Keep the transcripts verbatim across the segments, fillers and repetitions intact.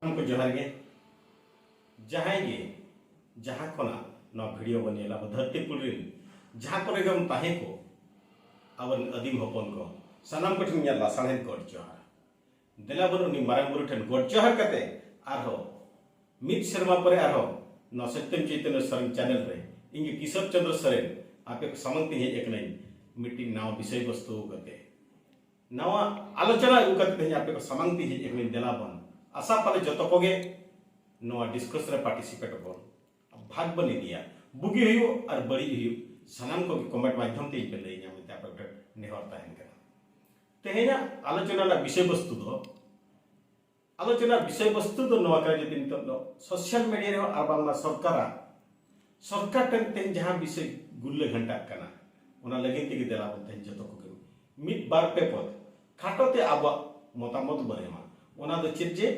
ᱥᱟᱱᱟᱢ ᱠᱚ ᱡᱚᱦᱟᱨ ᱜᱮ᱾ ᱡᱟᱦᱟᱸᱭ ᱜᱮ ᱡᱟᱦᱟᱸ ᱠᱷᱚᱱᱟᱜ ᱱᱚᱣᱟ ᱵᱷᱤᱰᱤᱭᱳ ᱵᱚᱱ ᱧᱮᱞᱟ, ᱟᱵᱚ ᱫᱷᱟᱹᱨᱛᱤ ᱯᱩᱨᱤ ᱨᱮᱱ ᱡᱟᱦᱟᱸ ᱠᱚᱨᱮ ᱜᱮᱢ ᱛᱟᱦᱮᱸ ᱠᱚ, ᱟᱵᱚᱨᱮᱱ ᱟᱹᱫᱤᱢ ᱦᱚᱯᱚᱱ ᱠᱚ, ᱥᱟᱱᱟᱢ ᱠᱚᱴᱷᱮᱱ ᱤᱧᱟᱹᱜ ᱞᱟᱥᱟᱲᱦᱮᱫ ᱜᱚᱰ ᱡᱚᱦᱟᱨ᱾ ᱫᱮᱞᱟ ᱵᱚᱱ ᱩᱱᱤ ᱢᱟᱨᱟᱝ ᱵᱩᱨᱩ ᱴᱷᱮᱱ ᱜᱚᱰ ᱡᱚᱦᱟᱨ ᱠᱟᱛᱮ ᱟᱨᱦᱚᱸ ᱢᱤᱫ ᱥᱮᱨᱢᱟ ᱯᱚᱨᱮ ᱟᱨᱦᱚᱸ ᱱᱚᱣᱟ ᱥᱚᱛᱭᱚᱢ ᱪᱳᱭᱛᱚᱱᱭᱚ ᱥᱚᱨᱮᱱ ᱪᱮᱱᱮᱞ ᱨᱮ ᱤᱧ ᱜᱮ ᱠᱤᱥᱳᱨ ᱪᱚᱸᱫᱽᱨᱚ ᱥᱚᱨᱮᱱ ᱟᱯᱮ ᱠᱚ ᱥᱟᱢᱟᱝ ᱛᱮᱧ ᱦᱮᱡ ᱟᱠᱟᱱᱟᱹᱧ ᱢᱤᱫᱴᱤᱡ ᱱᱟᱣᱟ ᱵᱤᱥᱚᱭ ᱵᱚᱥᱛᱩ ᱠᱟᱛᱮ᱾ ᱱᱟᱣᱟ ᱟᱞᱳᱪᱚᱱᱟ ᱟᱹᱜᱩ ᱠᱟᱛᱮ ᱛᱮᱦᱮᱧ ᱟᱯᱮ ᱠᱚ ᱥᱟᱢᱟᱝ ᱛᱮᱧ ᱦᱮᱡ ᱟᱠᱟᱱᱟᱹᱧ᱾ ᱫᱮᱞᱟ ᱵᱚᱱ, ᱟᱥᱟ ᱯᱟᱞᱮ ᱡᱚᱛᱚ ᱠᱚᱜᱮ ᱱᱚᱣᱟ ᱰᱤᱥᱠᱟᱥ ᱨᱮ ᱯᱟᱨᱴᱤᱥᱤᱯᱮᱴ ᱟᱵᱚᱱ, ᱵᱷᱟᱜᱽ ᱵᱚᱱ ᱤᱫᱤᱭᱟ᱾ ᱵᱩᱜᱤ ᱦᱩᱭᱩᱜ ᱟᱨ ᱵᱟᱹᱲᱤᱡ ᱦᱩᱭᱩᱜ, ᱥᱟᱱᱟᱢ ᱠᱚᱜᱮ ᱠᱚᱢᱮᱱᱴ ᱢᱟᱫᱽᱫᱷᱚᱢ ᱛᱮ ᱤᱧ ᱯᱮ ᱞᱟᱹᱭ ᱧᱟᱢ ᱢᱮᱱᱛᱮ ᱟᱯᱮ ᱠᱚᱴᱷᱮᱱ ᱱᱮᱦᱚᱨ ᱛᱟᱦᱮᱱ ᱠᱟᱱᱟ᱾ ᱛᱮᱦᱮᱧᱟᱜ ᱟᱞᱳᱪᱚᱱᱟ ᱨᱮᱱᱟᱜ ᱵᱤᱥᱚᱭ ᱵᱚᱥᱛᱩ ᱫᱚ, ᱟᱞᱳᱪᱚᱱᱟ ᱵᱤᱥᱚᱭ ᱵᱚᱥᱛᱩ ᱫᱚ ᱱᱚᱣᱟ ᱠᱟᱱᱟ ᱡᱮ ᱱᱤᱛᱚᱜ ᱫᱚ ᱥᱳᱥᱟᱞ ᱢᱤᱰᱤᱭᱟ ᱨᱮᱦᱚᱸ ᱟᱨ ᱵᱟᱝᱢᱟ ᱥᱚᱨᱠᱟᱨᱟᱜ, ᱥᱚᱨᱠᱟᱨ ᱴᱷᱮᱱ ᱛᱮᱦᱮᱧ ᱡᱟᱦᱟᱸ ᱵᱤᱥᱚᱭ ᱜᱩᱨᱞᱟᱹ ᱜᱷᱟᱱᱴᱟᱜ ᱠᱟᱱᱟ, ᱚᱱᱟ ᱞᱟᱹᱜᱤᱫ ᱛᱮᱜᱮ ᱫᱮᱞᱟ ᱵᱚᱱ ᱛᱮᱦᱮᱧ ᱡᱚᱛᱚ ᱠᱚᱜᱮ ᱢᱤᱫ ᱵᱟᱨ ᱯᱮ ᱯᱚᱫ ᱠᱷᱟᱴᱚ ᱛᱮ ᱟᱵᱚᱣᱟᱜ ᱢᱚᱛᱟᱢᱚᱛ ᱵᱚᱱ ᱮᱢᱟ᱾ ᱚᱱᱟ ᱫᱚ ᱪᱮᱫ? ᱡᱮ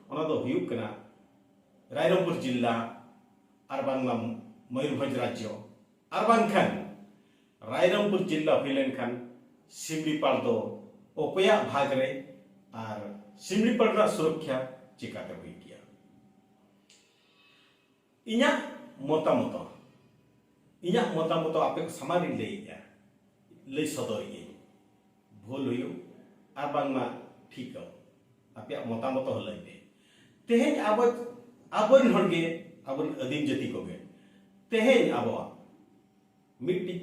ᱚᱱᱟ ᱫᱚ ᱦᱩᱭᱩᱜ ᱠᱟᱱᱟ ᱨᱟᱭᱨᱚᱝᱯᱩᱨ ᱡᱤᱞᱟ ᱟᱨ ᱵᱟᱝᱢᱟ ᱢᱚᱭᱩᱨᱵᱷᱚᱸᱡᱽ ᱨᱟᱡᱽᱡᱚ, ᱟᱨ ᱵᱟᱝᱠᱷᱟᱱ ᱨᱟᱭᱨᱚᱝᱯᱩᱨ ᱡᱤᱞᱟ ᱦᱩᱭ ᱞᱮᱱᱠᱷᱟᱱ ᱥᱤᱢᱞᱤᱯᱟᱞ ᱫᱚ ᱚᱠᱚᱭᱟᱜ ᱵᱷᱟᱜᱽ ᱨᱮ ᱟᱨ ᱥᱤᱢᱞᱤᱯᱟᱞ ᱨᱮᱱᱟᱜ ᱥᱩᱨᱚᱠᱠᱷᱟ ᱪᱮᱠᱟᱛᱮ ᱦᱩᱭ ᱠᱮᱭᱟ? ᱤᱧᱟᱹᱜ ᱢᱚᱛᱟᱢᱚᱛ, ᱤᱧᱟᱹᱜ ᱢᱚᱛᱟᱢᱚᱛ ᱟᱯᱮ ᱠᱚ ᱥᱟᱢᱟᱝ ᱨᱤᱧ ᱞᱟᱹᱭᱮᱫᱼᱟ, ᱞᱟᱹᱭ ᱥᱚᱫᱚᱨᱮᱫ ᱟᱹᱧ᱾ ᱵᱷᱩᱞ ᱦᱩᱭᱩᱜ ᱟᱨ ᱵᱟᱝᱢᱟ ᱴᱷᱤᱠ ᱦᱚᱸ, ᱟᱯᱮᱭᱟᱜ ᱢᱚᱛᱟᱢᱚᱛ ᱦᱚᱸ ᱞᱟᱹᱭ ᱯᱮ᱾ ᱛᱮᱦᱮᱧ ᱟᱵᱚ, ᱟᱵᱚᱨᱮᱱ ᱦᱚᱲ ᱜᱮ, ᱟᱵᱚᱨᱮᱱ ᱟᱹᱫᱤᱢ ᱡᱟᱹᱛᱤ ᱠᱚᱜᱮ ᱛᱮᱦᱮᱧ ᱟᱵᱚᱣᱟᱜ ᱢᱤᱫᱴᱤᱡ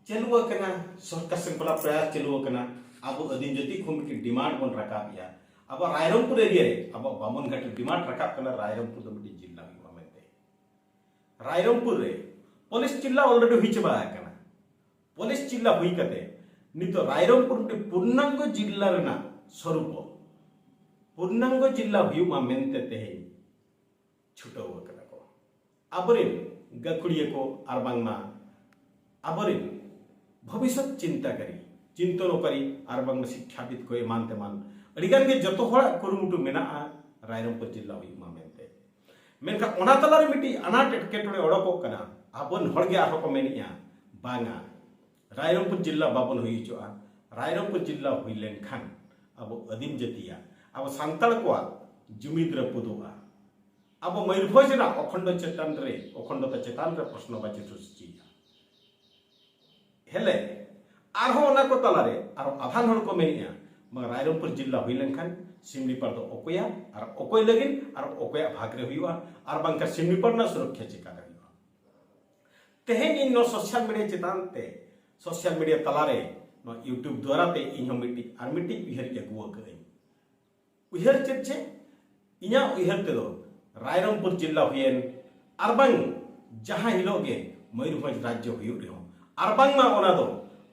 ᱪᱟᱹᱞᱩ ᱟᱠᱟᱱᱟ, ᱥᱚᱨᱠᱟᱨ ᱥᱮᱱ ᱠᱷᱚᱱᱟᱜ ᱯᱨᱚᱭᱟᱥ ᱪᱟᱹᱞᱩ ᱟᱠᱟᱱᱟ, ᱟᱵᱚ ᱟᱹᱫᱤᱢ ᱡᱟᱹᱛᱤ ᱠᱷᱚᱱ ᱢᱤᱫᱴᱤᱡ ᱰᱤᱢᱟᱱᱰ ᱵᱚᱱ ᱨᱟᱠᱟᱵ ᱮᱜᱼᱟ᱾ ᱟᱵᱚ ᱨᱟᱭᱨᱚᱝᱯᱩᱨ ᱮᱨᱤᱭᱟ ᱨᱮ, ᱟᱵᱚ ᱵᱟᱢᱚᱱ ᱜᱷᱟᱴ ᱨᱮ ᱰᱤᱢᱟᱱᱰ ᱨᱟᱠᱟᱵ ᱠᱟᱱᱟ, ᱨᱟᱭᱨᱚᱝᱯᱩᱨ ᱫᱚ ᱢᱤᱫᱴᱤᱡ ᱡᱤᱞᱟ ᱦᱩᱭᱩᱜᱼᱟ ᱢᱮᱱᱛᱮ᱾ ᱨᱟᱭᱨᱚᱝᱯᱩᱨ ᱨᱮ ᱯᱩᱞᱤᱥ ᱡᱤᱞᱟ ᱚᱞᱨᱮᱰᱤ ᱦᱩᱭ ᱪᱟᱵᱟ ᱟᱠᱟᱱᱟ᱾ ᱯᱩᱞᱤᱥ ᱡᱤᱞᱟ ᱦᱩᱭ ᱠᱟᱛᱮ ᱱᱤᱛᱚᱜ ᱨᱟᱭᱨᱚᱝᱯᱩᱨ ᱢᱤᱫᱴᱤᱡ ᱯᱩᱨᱱᱟᱝᱜᱚ ᱡᱤᱞᱟ ᱨᱮᱱᱟᱜ ᱥᱚᱨᱩᱯ, ᱯᱩᱨᱱᱟᱝᱜᱚ ᱡᱤᱞᱟ ᱦᱩᱭᱩᱜ ᱢᱟ ᱢᱮᱱᱛᱮ ᱛᱮᱦᱮᱧ ᱪᱷᱩᱴᱟᱹᱣ ᱟᱠᱟᱱᱟ ᱠᱚ ᱟᱵᱚᱨᱮᱱ ᱜᱟᱹᱠᱷᱩᱲᱤᱭᱟᱹ ᱠᱚ ᱟᱨ ᱵᱟᱝᱢᱟ ᱟᱵᱚᱨᱮᱱ ᱵᱷᱚᱵᱤᱥᱥᱚᱛ ᱪᱤᱱᱛᱟᱠᱟᱨᱤ, ᱪᱤᱱᱛᱚᱱᱚᱠᱟᱨᱤ ᱟᱨ ᱵᱟᱝᱢᱟ ᱥᱤᱠᱠᱷᱟᱵᱤᱫ ᱠᱚ ᱮᱢᱟᱱ ᱛᱮᱢᱟᱱ ᱟᱹᱰᱤᱜᱟᱱ ᱜᱮ ᱡᱚᱛᱚ ᱦᱚᱲᱟᱜ ᱠᱩᱨᱩᱢᱩᱴᱩ ᱢᱮᱱᱟᱜᱼᱟ ᱨᱟᱭᱨᱚᱝᱯᱩᱨ ᱡᱤᱞᱟ ᱦᱩᱭᱩᱜ ᱢᱟ ᱢᱮᱱᱛᱮ᱾ ᱢᱮᱱᱠᱷᱟᱱ ᱚᱱᱟ ᱛᱟᱞᱟᱨᱮ ᱢᱤᱫᱴᱤᱡ ᱟᱱᱟᱴ ᱮᱴᱠᱮᱴᱚᱬᱮ ᱚᱰᱚᱠᱚᱜ ᱠᱟᱱᱟ, ᱟᱵᱚᱨᱮᱱ ᱦᱚᱲᱜᱮ ᱟᱨᱦᱚᱸ ᱠᱚ ᱢᱮᱱᱮᱫᱼᱟ, ᱵᱟᱝᱟ, ᱨᱟᱭᱨᱚᱝᱯᱩᱨ ᱡᱤᱞᱟ ᱵᱟᱵᱚᱱ ᱦᱩᱭ ᱦᱚᱪᱚᱜᱼᱟ᱾ ᱨᱟᱭᱨᱚᱝᱯᱩᱨ ᱡᱤᱞᱟ ᱦᱩᱭ ᱞᱮᱱᱠᱷᱟᱱ ᱟᱵᱚ ᱟᱹᱫᱤᱢ ᱡᱟᱹᱛᱤᱭᱟᱜ, ᱟᱵᱚ ᱥᱟᱱᱛᱟᱲ ᱠᱚᱣᱟᱜ ᱡᱩᱢᱤᱫ ᱨᱟᱹᱯᱩᱫᱚᱜᱼᱟ᱾ ᱟᱵᱚ ᱢᱚᱭᱩᱨᱵᱷᱚᱸᱡᱽ ᱨᱮᱱᱟᱜ ᱚᱠᱷᱚᱱᱰᱚ ᱪᱮᱛᱟᱱ ᱨᱮ, ᱚᱠᱷᱚᱱᱰᱚᱛᱟ ᱪᱮᱛᱟᱱ ᱨᱮ ᱯᱨᱚᱥᱱᱚᱵᱟᱪᱤ ᱥᱨᱤᱥᱴᱤᱭᱟ᱾ ᱦᱮᱞᱮ, ᱟᱨᱦᱚᱸ ᱚᱱᱟ ᱠᱚ ᱛᱟᱞᱟᱨᱮ ᱟᱨᱚ ᱟᱫᱷᱟᱱ ᱦᱚᱲ ᱠᱚ ᱢᱮᱱᱮᱫᱼᱟ, ᱵᱟᱝ, ᱨᱟᱭᱨᱚᱝᱯᱩᱨ ᱡᱤᱞᱟ ᱦᱩᱭ ᱞᱮᱱᱠᱷᱟᱱ ᱥᱤᱢᱞᱤᱯᱟᱞ ᱫᱚ ᱚᱠᱚᱭᱟ ᱟᱨ ᱚᱠᱚᱭ ᱞᱟᱹᱜᱤᱫ ᱟᱨ ᱚᱠᱚᱭᱟᱜ ᱵᱷᱟᱜᱽ ᱨᱮ ᱦᱩᱭᱩᱜᱼᱟ, ᱟᱨ ᱵᱟᱝᱠᱷᱟᱱ ᱥᱤᱢᱞᱤᱯᱟᱞ ᱨᱮᱱᱟᱜ ᱥᱩᱨᱚᱠᱠᱷᱟ ᱪᱮᱠᱟᱛᱮ ᱦᱩᱭᱩᱜᱼᱟ? ᱛᱮᱦᱮᱧ ᱤᱧ ᱱᱚᱣᱟ ᱥᱳᱥᱟᱞ ᱢᱤᱰᱤᱭᱟ ᱪᱮᱛᱟᱱ ᱛᱮ, ᱥᱳᱥᱟᱞ ᱢᱤᱰᱤᱭᱟ ᱛᱟᱞᱟᱨᱮ, ᱱᱚᱣᱟ YouTube ᱫᱩᱣᱟᱨᱟ ᱛᱮ ᱤᱧ ᱦᱚᱸ ᱢᱤᱫᱴᱤᱡ ᱟᱨ ᱢᱤᱫᱴᱤᱡ ᱩᱭᱦᱟᱹᱨ ᱤᱧ ᱟᱹᱜᱩ ᱟᱠᱟᱫᱟᱹᱧ᱾ ᱩᱭᱦᱟᱹᱨ ᱪᱮᱫ ᱪᱮ? ᱤᱧᱟᱹᱜ ᱩᱭᱦᱟᱹᱨ ᱛᱮᱫᱚ ᱨᱟᱭᱨᱚᱝᱯᱩᱨ ᱡᱤᱞᱟ ᱦᱩᱭᱮᱱ, ᱟᱨ ᱵᱟᱝ ᱡᱟᱦᱟᱸ ᱦᱤᱞᱳᱜ ᱜᱮ ᱢᱚᱭᱩᱨᱵᱷᱚᱸᱡᱽ ᱨᱟᱡᱽᱡᱚ ᱦᱩᱭᱩᱜ ᱨᱮᱦᱚᱸ, ᱟᱨ ᱵᱟᱝᱢᱟ ᱚᱱᱟ ᱫᱚ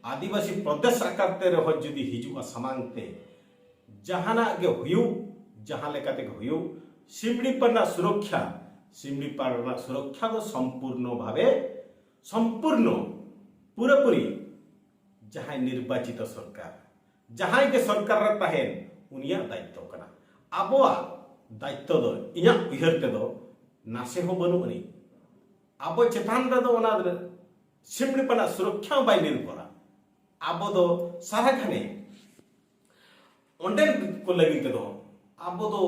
ᱟᱹᱫᱤᱵᱟᱹᱥᱤ ᱯᱨᱚᱫᱮᱥ ᱟᱠᱟᱨ ᱛᱮ ᱨᱮᱦᱚᱸ ᱡᱩᱫᱤ ᱦᱤᱡᱩᱜᱼᱟ ᱥᱟᱢᱟᱝ ᱛᱮ, ᱡᱟᱦᱟᱱᱟᱜ ᱜᱮ ᱦᱩᱭᱩᱜ, ᱡᱟᱦᱟᱸ ᱞᱮᱠᱟ ᱛᱮᱜᱮ ᱦᱩᱭᱩᱜ, ᱥᱤᱢᱞᱤᱯᱟᱞ ᱨᱮᱱᱟᱜ ᱥᱩᱨᱚᱠᱠᱷᱟ, ᱥᱤᱢᱞᱤᱯᱟᱞ ᱨᱮᱱᱟᱜ ᱥᱩᱨᱚᱠᱠᱷᱟ ᱫᱚ ᱥᱚᱢᱯᱩᱨᱱᱚ ᱵᱷᱟᱵᱮ, ᱥᱚᱢᱯᱩᱨᱱᱚ, ᱯᱩᱨᱟᱹᱯᱩᱨᱤ ᱡᱟᱦᱟᱸᱭ ᱱᱤᱨᱵᱟᱪᱤᱛᱚ ᱥᱚᱨᱠᱟᱨ, ᱡᱟᱦᱟᱸᱭ ᱜᱮ ᱥᱚᱨᱠᱟᱨ ᱨᱮ ᱛᱟᱦᱮᱱ, ᱩᱱᱤᱭᱟᱜ ᱫᱟᱭᱤᱛᱛᱚ ᱠᱟᱱᱟ᱾ ᱟᱵᱚᱣᱟᱜ ᱫᱟᱭᱤᱛᱛᱚ ᱫᱚ ᱤᱧᱟᱹᱜ ᱩᱭᱦᱟᱹᱨ ᱛᱮᱫᱚ ᱱᱟᱥᱮ ᱦᱚᱸ ᱵᱟᱹᱱᱩᱜ ᱟᱹᱱᱤᱡ᱾ ᱟᱵᱚ ᱪᱮᱛᱟᱱ ᱨᱮᱫᱚ ᱚᱱᱟ ᱥᱤᱢᱞᱤᱯᱟᱞ ᱨᱮᱱᱟᱜ ᱥᱩᱨᱚᱠᱠᱷᱟ ᱦᱚᱸ ᱵᱟᱭ ᱱᱤᱨᱵᱷᱚᱨᱟ᱾ ᱟᱵᱚ ᱫᱚ ᱥᱟᱨᱟ ᱜᱷᱟᱱᱮ ᱚᱸᱰᱮ ᱠᱚ ᱞᱟᱹᱜᱤᱫ ᱛᱮᱫᱚ ᱟᱵᱚ ᱫᱚ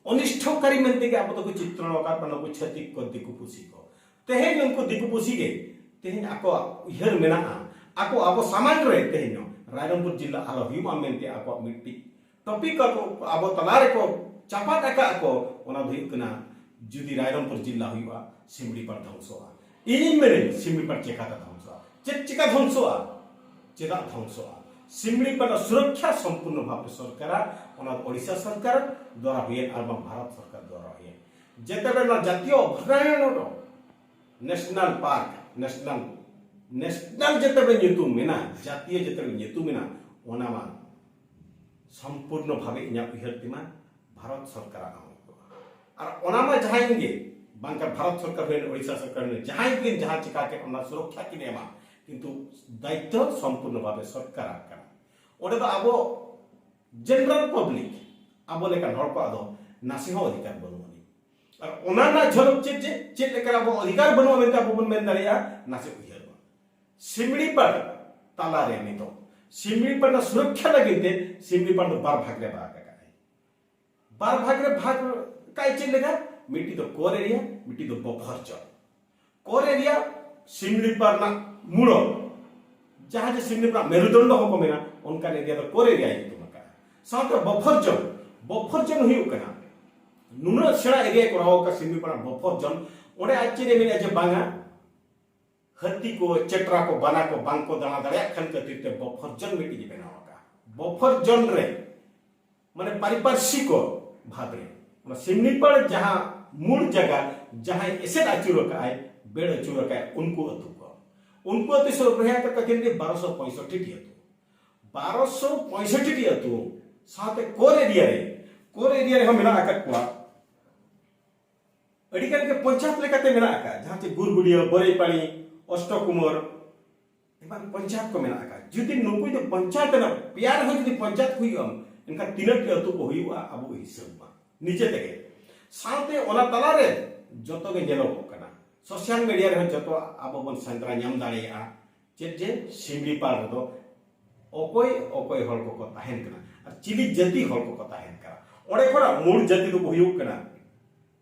ᱚᱱᱤᱥᱴᱷᱚᱠᱟᱨᱤ ᱢᱮᱱᱛᱮ ᱜᱮ ᱟᱵᱚ ᱫᱚᱠᱚ ᱪᱤᱛᱨᱚᱱ ᱟᱠᱟᱫ ᱵᱚᱱᱟ, ᱱᱩᱠᱩ ᱪᱷᱟᱹᱛᱤᱠ ᱠᱚ, ᱫᱤᱠᱩ ᱯᱩᱥᱤ ᱠᱚ᱾ ᱛᱮᱦᱮᱧ ᱩᱱᱠᱩ ᱫᱤᱠᱩ ᱯᱩᱥᱤ ᱜᱮ ᱛᱮᱦᱮᱧ ᱟᱠᱚᱣᱟᱜ ᱩᱭᱦᱟᱹᱨ ᱢᱮᱱᱟᱜᱼᱟ, ᱟᱠᱚ ᱟᱵᱚ ᱥᱟᱢᱟᱝ ᱨᱮ ᱛᱮᱦᱮᱧ ᱦᱚᱸ ᱨᱟᱭᱨᱚᱝᱯᱩᱨ ᱡᱤᱞᱟ ᱟᱞᱚ ᱦᱩᱭᱩᱜᱼᱟ ᱢᱮᱱᱛᱮ ᱟᱠᱚᱣᱟᱜ ᱢᱤᱫᱴᱤᱡ ᱴᱚᱯᱤᱠ ᱟᱠᱚ ᱟᱵᱚ ᱛᱟᱞᱟ ᱨᱮᱠᱚ ᱪᱟᱯᱟᱫ ᱟᱠᱟᱫ ᱠᱚ, ᱚᱱᱟ ᱫᱚ ᱦᱩᱭᱩᱜ ᱠᱟᱱᱟ, ᱡᱩᱫᱤ ᱨᱟᱭᱨᱚᱝᱯᱩᱨ ᱡᱤᱞᱟ ᱦᱩᱭᱩᱜᱼᱟ, ᱥᱤᱢᱞᱤᱯᱟᱞ ᱫᱷᱚᱝᱥᱚᱜᱼᱟ᱾ ᱤᱧᱤᱧ ᱢᱮᱱᱟᱹᱧ, ᱥᱤᱢᱞᱤᱯᱟᱞ ᱪᱮᱠᱟᱛᱮ ᱫᱷᱚᱝᱥᱚᱜᱼᱟ? ᱪᱮᱫ ᱪᱮᱠᱟ ᱫᱷᱚᱝᱥᱚᱜᱼᱟ? ᱪᱮᱫᱟᱜ ᱫᱷᱚᱝᱥᱚᱜᱼᱟ? ᱥᱤᱢᱞᱤᱯᱟᱞ ᱨᱮᱱᱟᱜ ᱥᱩᱨᱚᱠᱠᱷᱟ ᱥᱚᱢᱯᱩᱨᱱᱚ ᱵᱷᱟᱵᱮ ᱥᱚᱨᱠᱟᱨᱟᱜ, ᱚᱱᱟ ᱫᱚ ᱳᱰᱤᱥᱟ ᱥᱚᱨᱠᱟᱨ ᱫᱣᱟᱨᱟ ᱦᱩᱭᱮᱱ ᱟᱨ ᱵᱟᱝ ᱵᱷᱟᱨᱚᱛ ᱥᱚᱨᱠᱟᱨ ᱫᱣᱟᱨᱟ ᱦᱩᱭᱮᱱ᱾ ᱡᱮᱛᱮ ᱵᱮᱲᱟ ᱡᱟᱛᱤᱭᱚ ᱚᱵᱷᱚᱭᱟᱨᱚᱱᱱᱚ, ᱱᱮᱥᱱᱟᱞ ᱯᱟᱨᱠ, ᱱᱮᱥᱱᱟᱞ, ᱱᱮᱥᱱᱟᱞ ᱡᱮᱛᱮ ᱵᱮᱲᱟ ᱧᱩᱛᱩᱢ ᱢᱮᱱᱟᱜ, ᱡᱟᱛᱤᱭᱚ ᱡᱮᱛᱮ ᱵᱮᱲᱟ ᱧᱩᱛᱩᱢ ᱢᱮᱱᱟᱜ, ᱚᱱᱟ ᱢᱟ ᱥᱚᱢᱯᱩᱨᱱᱚ ᱵᱷᱟᱵᱮ ᱤᱧᱟᱹᱜ ᱩᱭᱦᱟᱹᱨ ᱛᱮᱢᱟ ᱵᱷᱟᱨᱚᱛ ᱥᱚᱨᱠᱟᱨᱟᱜ ᱦᱚᱸ ᱦᱩᱭᱩᱜᱼᱟ᱾ ᱟᱨ ᱚᱱᱟ ᱢᱟ ᱡᱟᱦᱟᱸᱭ ᱜᱮ, ᱵᱟᱝᱠᱷᱟᱱ ᱵᱷᱟᱨᱚᱛ ᱥᱚᱨᱠᱟᱨ ᱦᱩᱭᱮᱱ, ᱳᱰᱤᱥᱟ ᱥᱚᱨᱠᱟᱨ ᱦᱩᱭᱮᱱ, ᱡᱟᱦᱟᱸᱭ ᱜᱮ ᱡᱟᱦᱟᱸ ᱪᱤᱠᱟ ᱠᱮᱫ, ᱚᱱᱟ ᱥᱩᱨᱚᱠᱠᱷᱟ ᱠᱤᱱ ᱮᱢᱟ, ᱠᱤᱱᱛᱩ ᱫᱟᱭᱤᱛᱛᱚ ᱥᱚᱢᱯᱩᱨᱱᱚ ᱵᱷᱟᱵᱮ ᱥᱚᱨᱠᱟᱨᱟᱜ ᱠᱟᱱᱟ᱾ ᱚᱸᱰᱮ ᱫᱚ ᱟᱵᱚ ᱡᱮᱱᱟᱨᱮᱞ ᱯᱟᱵᱽᱞᱤᱠ, ᱟᱵᱚ ᱞᱮᱠᱟᱱ ᱦᱚᱲ ᱠᱚᱣᱟᱜ ᱫᱚ ᱱᱟᱥᱮ ᱦᱚᱸ ᱚᱫᱷᱤᱠᱟᱨ ᱵᱟᱹᱱᱩᱜ ᱟᱹᱱᱤᱡ᱾ ᱟᱨ ᱚᱱᱟ ᱨᱮᱱᱟᱜ ᱡᱷᱚᱞᱚᱠ ᱪᱮᱫ, ᱪᱮᱫ, ᱪᱮᱫ ᱞᱮᱠᱟ ᱟᱵᱚ ᱚᱫᱷᱤᱠᱟᱨ ᱵᱟᱹᱱᱩᱜᱼᱟ ᱢᱮᱱᱛᱮ ᱟᱵᱚ ᱵᱚᱱ ᱢᱮᱱ ᱫᱟᱲᱮᱭᱟᱜᱼᱟ, ᱱᱟᱥᱮ ᱩᱭᱦᱟᱹᱨ ᱵᱚᱱ᱾ ᱥᱤᱢᱲᱤᱯᱟᱲ ᱛᱟᱞᱟᱨᱮ ᱱᱤᱛᱚᱜ ᱥᱤᱢᱲᱤᱯᱟᱲ ᱨᱮᱱᱟᱜ ᱥᱩᱨᱚᱠᱠᱷᱟ ᱞᱟᱹᱜᱤᱫ ᱛᱮ ᱥᱤᱢᱲᱤᱯᱟᱲ ᱫᱚ ᱵᱟᱨ ᱵᱷᱟᱜᱽ ᱨᱮ ᱵᱷᱟᱜᱽ ᱟᱠᱟᱫᱟᱭ᱾ ᱵᱟᱨ ᱵᱷᱟᱜᱽ ᱨᱮ ᱵᱷᱟᱜᱽ ᱠᱟᱭ ᱪᱮᱫ ᱞᱮᱠᱟ? ᱢᱤᱫᱴᱤᱡ ᱫᱚ core area, ᱢᱤᱫᱴᱤᱡ ᱫᱚ buffer zone᱾ Core area Similipal ᱨᱮᱱᱟᱜ ᱢᱩᱲᱚ, ᱡᱟᱦᱟᱸ ᱡᱮ ᱥᱤᱢᱞᱤᱯᱟᱞ ᱨᱮᱱᱟᱜ ᱢᱮᱨᱩᱫᱚᱱᱰᱚ ᱦᱚᱸᱠᱚ ᱢᱮᱱᱟ, ᱚᱱᱠᱟᱱ area ᱫᱚ core area ᱧᱩᱛᱩᱢ ᱟᱠᱟᱫᱼᱟ᱾ ᱥᱟᱶᱛᱮ buffer zone, buffer zone ᱦᱩᱭᱩᱜ ᱠᱟᱱᱟ ᱱᱩᱱᱟᱹᱜ ᱥᱮᱬᱟ area ᱠᱚᱨᱟᱣ ᱟᱠᱟᱫ ᱥᱤᱢᱞᱤᱯᱟᱞ ᱨᱮᱱᱟᱜ buffer zone᱾ ᱚᱸᱰᱮ ᱟᱡ ᱪᱮᱫ ᱮ ᱢᱮᱱᱟ ᱡᱮ ᱵᱟᱝᱟ, ᱦᱟᱹᱛᱤ ᱠᱚ, ᱪᱮᱴᱨᱟ ᱠᱚ, ᱵᱟᱱᱟ ᱠᱚ ᱵᱟᱝ ᱠᱚ ᱫᱟᱬᱟ ᱫᱟᱲᱮᱭᱟᱜ ᱠᱷᱟᱱ ᱠᱷᱟᱹᱛᱤᱨ ᱛᱮ buffer zone ᱢᱤᱫᱴᱤᱡ ᱮ ᱵᱮᱱᱟᱣ ᱟᱠᱟᱫᱼᱟ᱾ Buffer zone ᱨᱮ ᱢᱟᱱᱮ ᱯᱟᱨᱤᱯᱟᱨᱥᱤ ᱠᱚ ᱵᱷᱟᱵᱽ ᱨᱮ, ᱚᱱᱟ ᱥᱤᱢᱞᱤᱯᱟᱞ ᱡᱟᱦᱟᱸ ᱢᱩᱞ ᱡᱟᱭᱜᱟ, ᱡᱟᱦᱟᱸᱭ ᱮᱥᱮᱫ ᱟᱹᱪᱩᱨ ᱟᱠᱟᱫ ᱟᱭ, ᱵᱮᱲ ᱟᱹᱪᱩᱨ ᱟᱠᱟᱫ ᱟᱭ, ᱩᱱᱠᱩ ᱟᱹᱛᱩ ᱠᱚ, ᱩᱱᱠᱩ ᱟᱹᱛᱩ ᱥᱩᱨ ᱨᱮ ᱦᱮᱡ ᱠᱟᱛᱮ ᱠᱤᱱ ᱞᱟᱹᱭ ᱵᱟᱨᱚᱥᱚ ᱯᱚᱸᱭᱥᱚᱴᱴᱤ ᱟᱹᱛᱩ, ᱵᱟᱨᱚᱥᱚ ᱯᱚᱸᱭᱥᱚᱴᱴᱤ ᱟᱹᱛᱩ᱾ ᱥᱟᱶᱛᱮ core area ᱨᱮ, core area ᱨᱮᱦᱚᱸ ᱢᱮᱱᱟᱜ ᱟᱠᱟᱫ ᱠᱚᱣᱟ᱾ ᱟᱹᱰᱤ ᱜᱟᱱ ᱜᱮ ᱯᱚᱧᱪᱟᱭᱮᱛ ᱞᱮᱠᱟᱛᱮ ᱢᱮᱱᱟᱜ ᱟᱠᱟᱫ, ᱡᱟᱦᱟᱸ ᱪᱮ ᱜᱩᱨᱜᱩᱰᱤᱭᱟᱹ, ᱵᱟᱹᱨᱤᱯᱟᱲᱤ, ᱚᱥᱴᱚ ᱠᱩᱢᱟᱨ, ᱮᱢᱟᱱ ᱯᱚᱧᱪᱟᱭᱮᱛ ᱠᱚ ᱢᱮᱱᱟᱜ ᱟᱠᱟᱫ᱾ ᱡᱩᱫᱤ ᱱᱩᱠᱩ ᱡᱩᱫᱤ ᱯᱚᱧᱪᱟᱭᱮᱛ ᱨᱮᱱᱟᱜ ᱯᱮᱭᱟ ᱨᱮᱦᱚᱸ ᱡᱩᱫᱤ ᱯᱚᱧᱪᱟᱭᱮᱛ ᱦᱩᱭᱩᱜᱼᱟ, ᱮᱱᱠᱷᱟᱱ ᱛᱤᱱᱟᱹᱜ ᱴᱤ ᱟᱹᱛᱩ ᱠᱚ ᱦᱩᱭᱩᱜᱼᱟ ᱟᱵᱚ ᱦᱤᱥᱟᱹᱵ ᱢᱟ ᱱᱤᱡᱮ ᱛᱮᱜᱮ᱾ ᱥᱟᱶᱛᱮ ᱚᱱᱟ ᱛᱟᱞᱟᱨᱮ ᱡᱚᱛᱚ ᱜᱮ ᱧᱮᱞᱚᱜᱚᱜ ᱠᱟᱱᱟ, social media ᱨᱮᱦᱚᱸ ᱡᱚᱛᱚ ᱟᱵᱚ ᱵᱚᱱ ᱥᱮᱸᱫᱽᱨᱟ ᱧᱟᱢ ᱫᱟᱲᱮᱭᱟᱜᱼᱟ᱾ ᱪᱮᱫ ᱡᱮ ᱥᱤᱢᱞᱤᱯᱟᱞ ᱨᱮᱫᱚ ᱚᱠᱚᱭ ᱚᱠᱚᱭ ᱦᱚᱲ ᱠᱚᱠᱚ ᱛᱟᱦᱮᱱ ᱠᱟᱱᱟ ᱟᱨ ᱪᱤᱞᱤ ᱡᱟᱹᱛᱤ ᱦᱚᱲ ᱠᱚᱠᱚ ᱛᱟᱦᱮᱱ ᱠᱟᱱᱟ᱾ ᱚᱸᱰᱮ ᱠᱷᱚᱱᱟᱜ ᱢᱩᱞ ᱡᱟᱹᱛᱤ ᱫᱚᱠᱚ ᱦᱩᱭᱩᱜ ᱠᱟᱱᱟ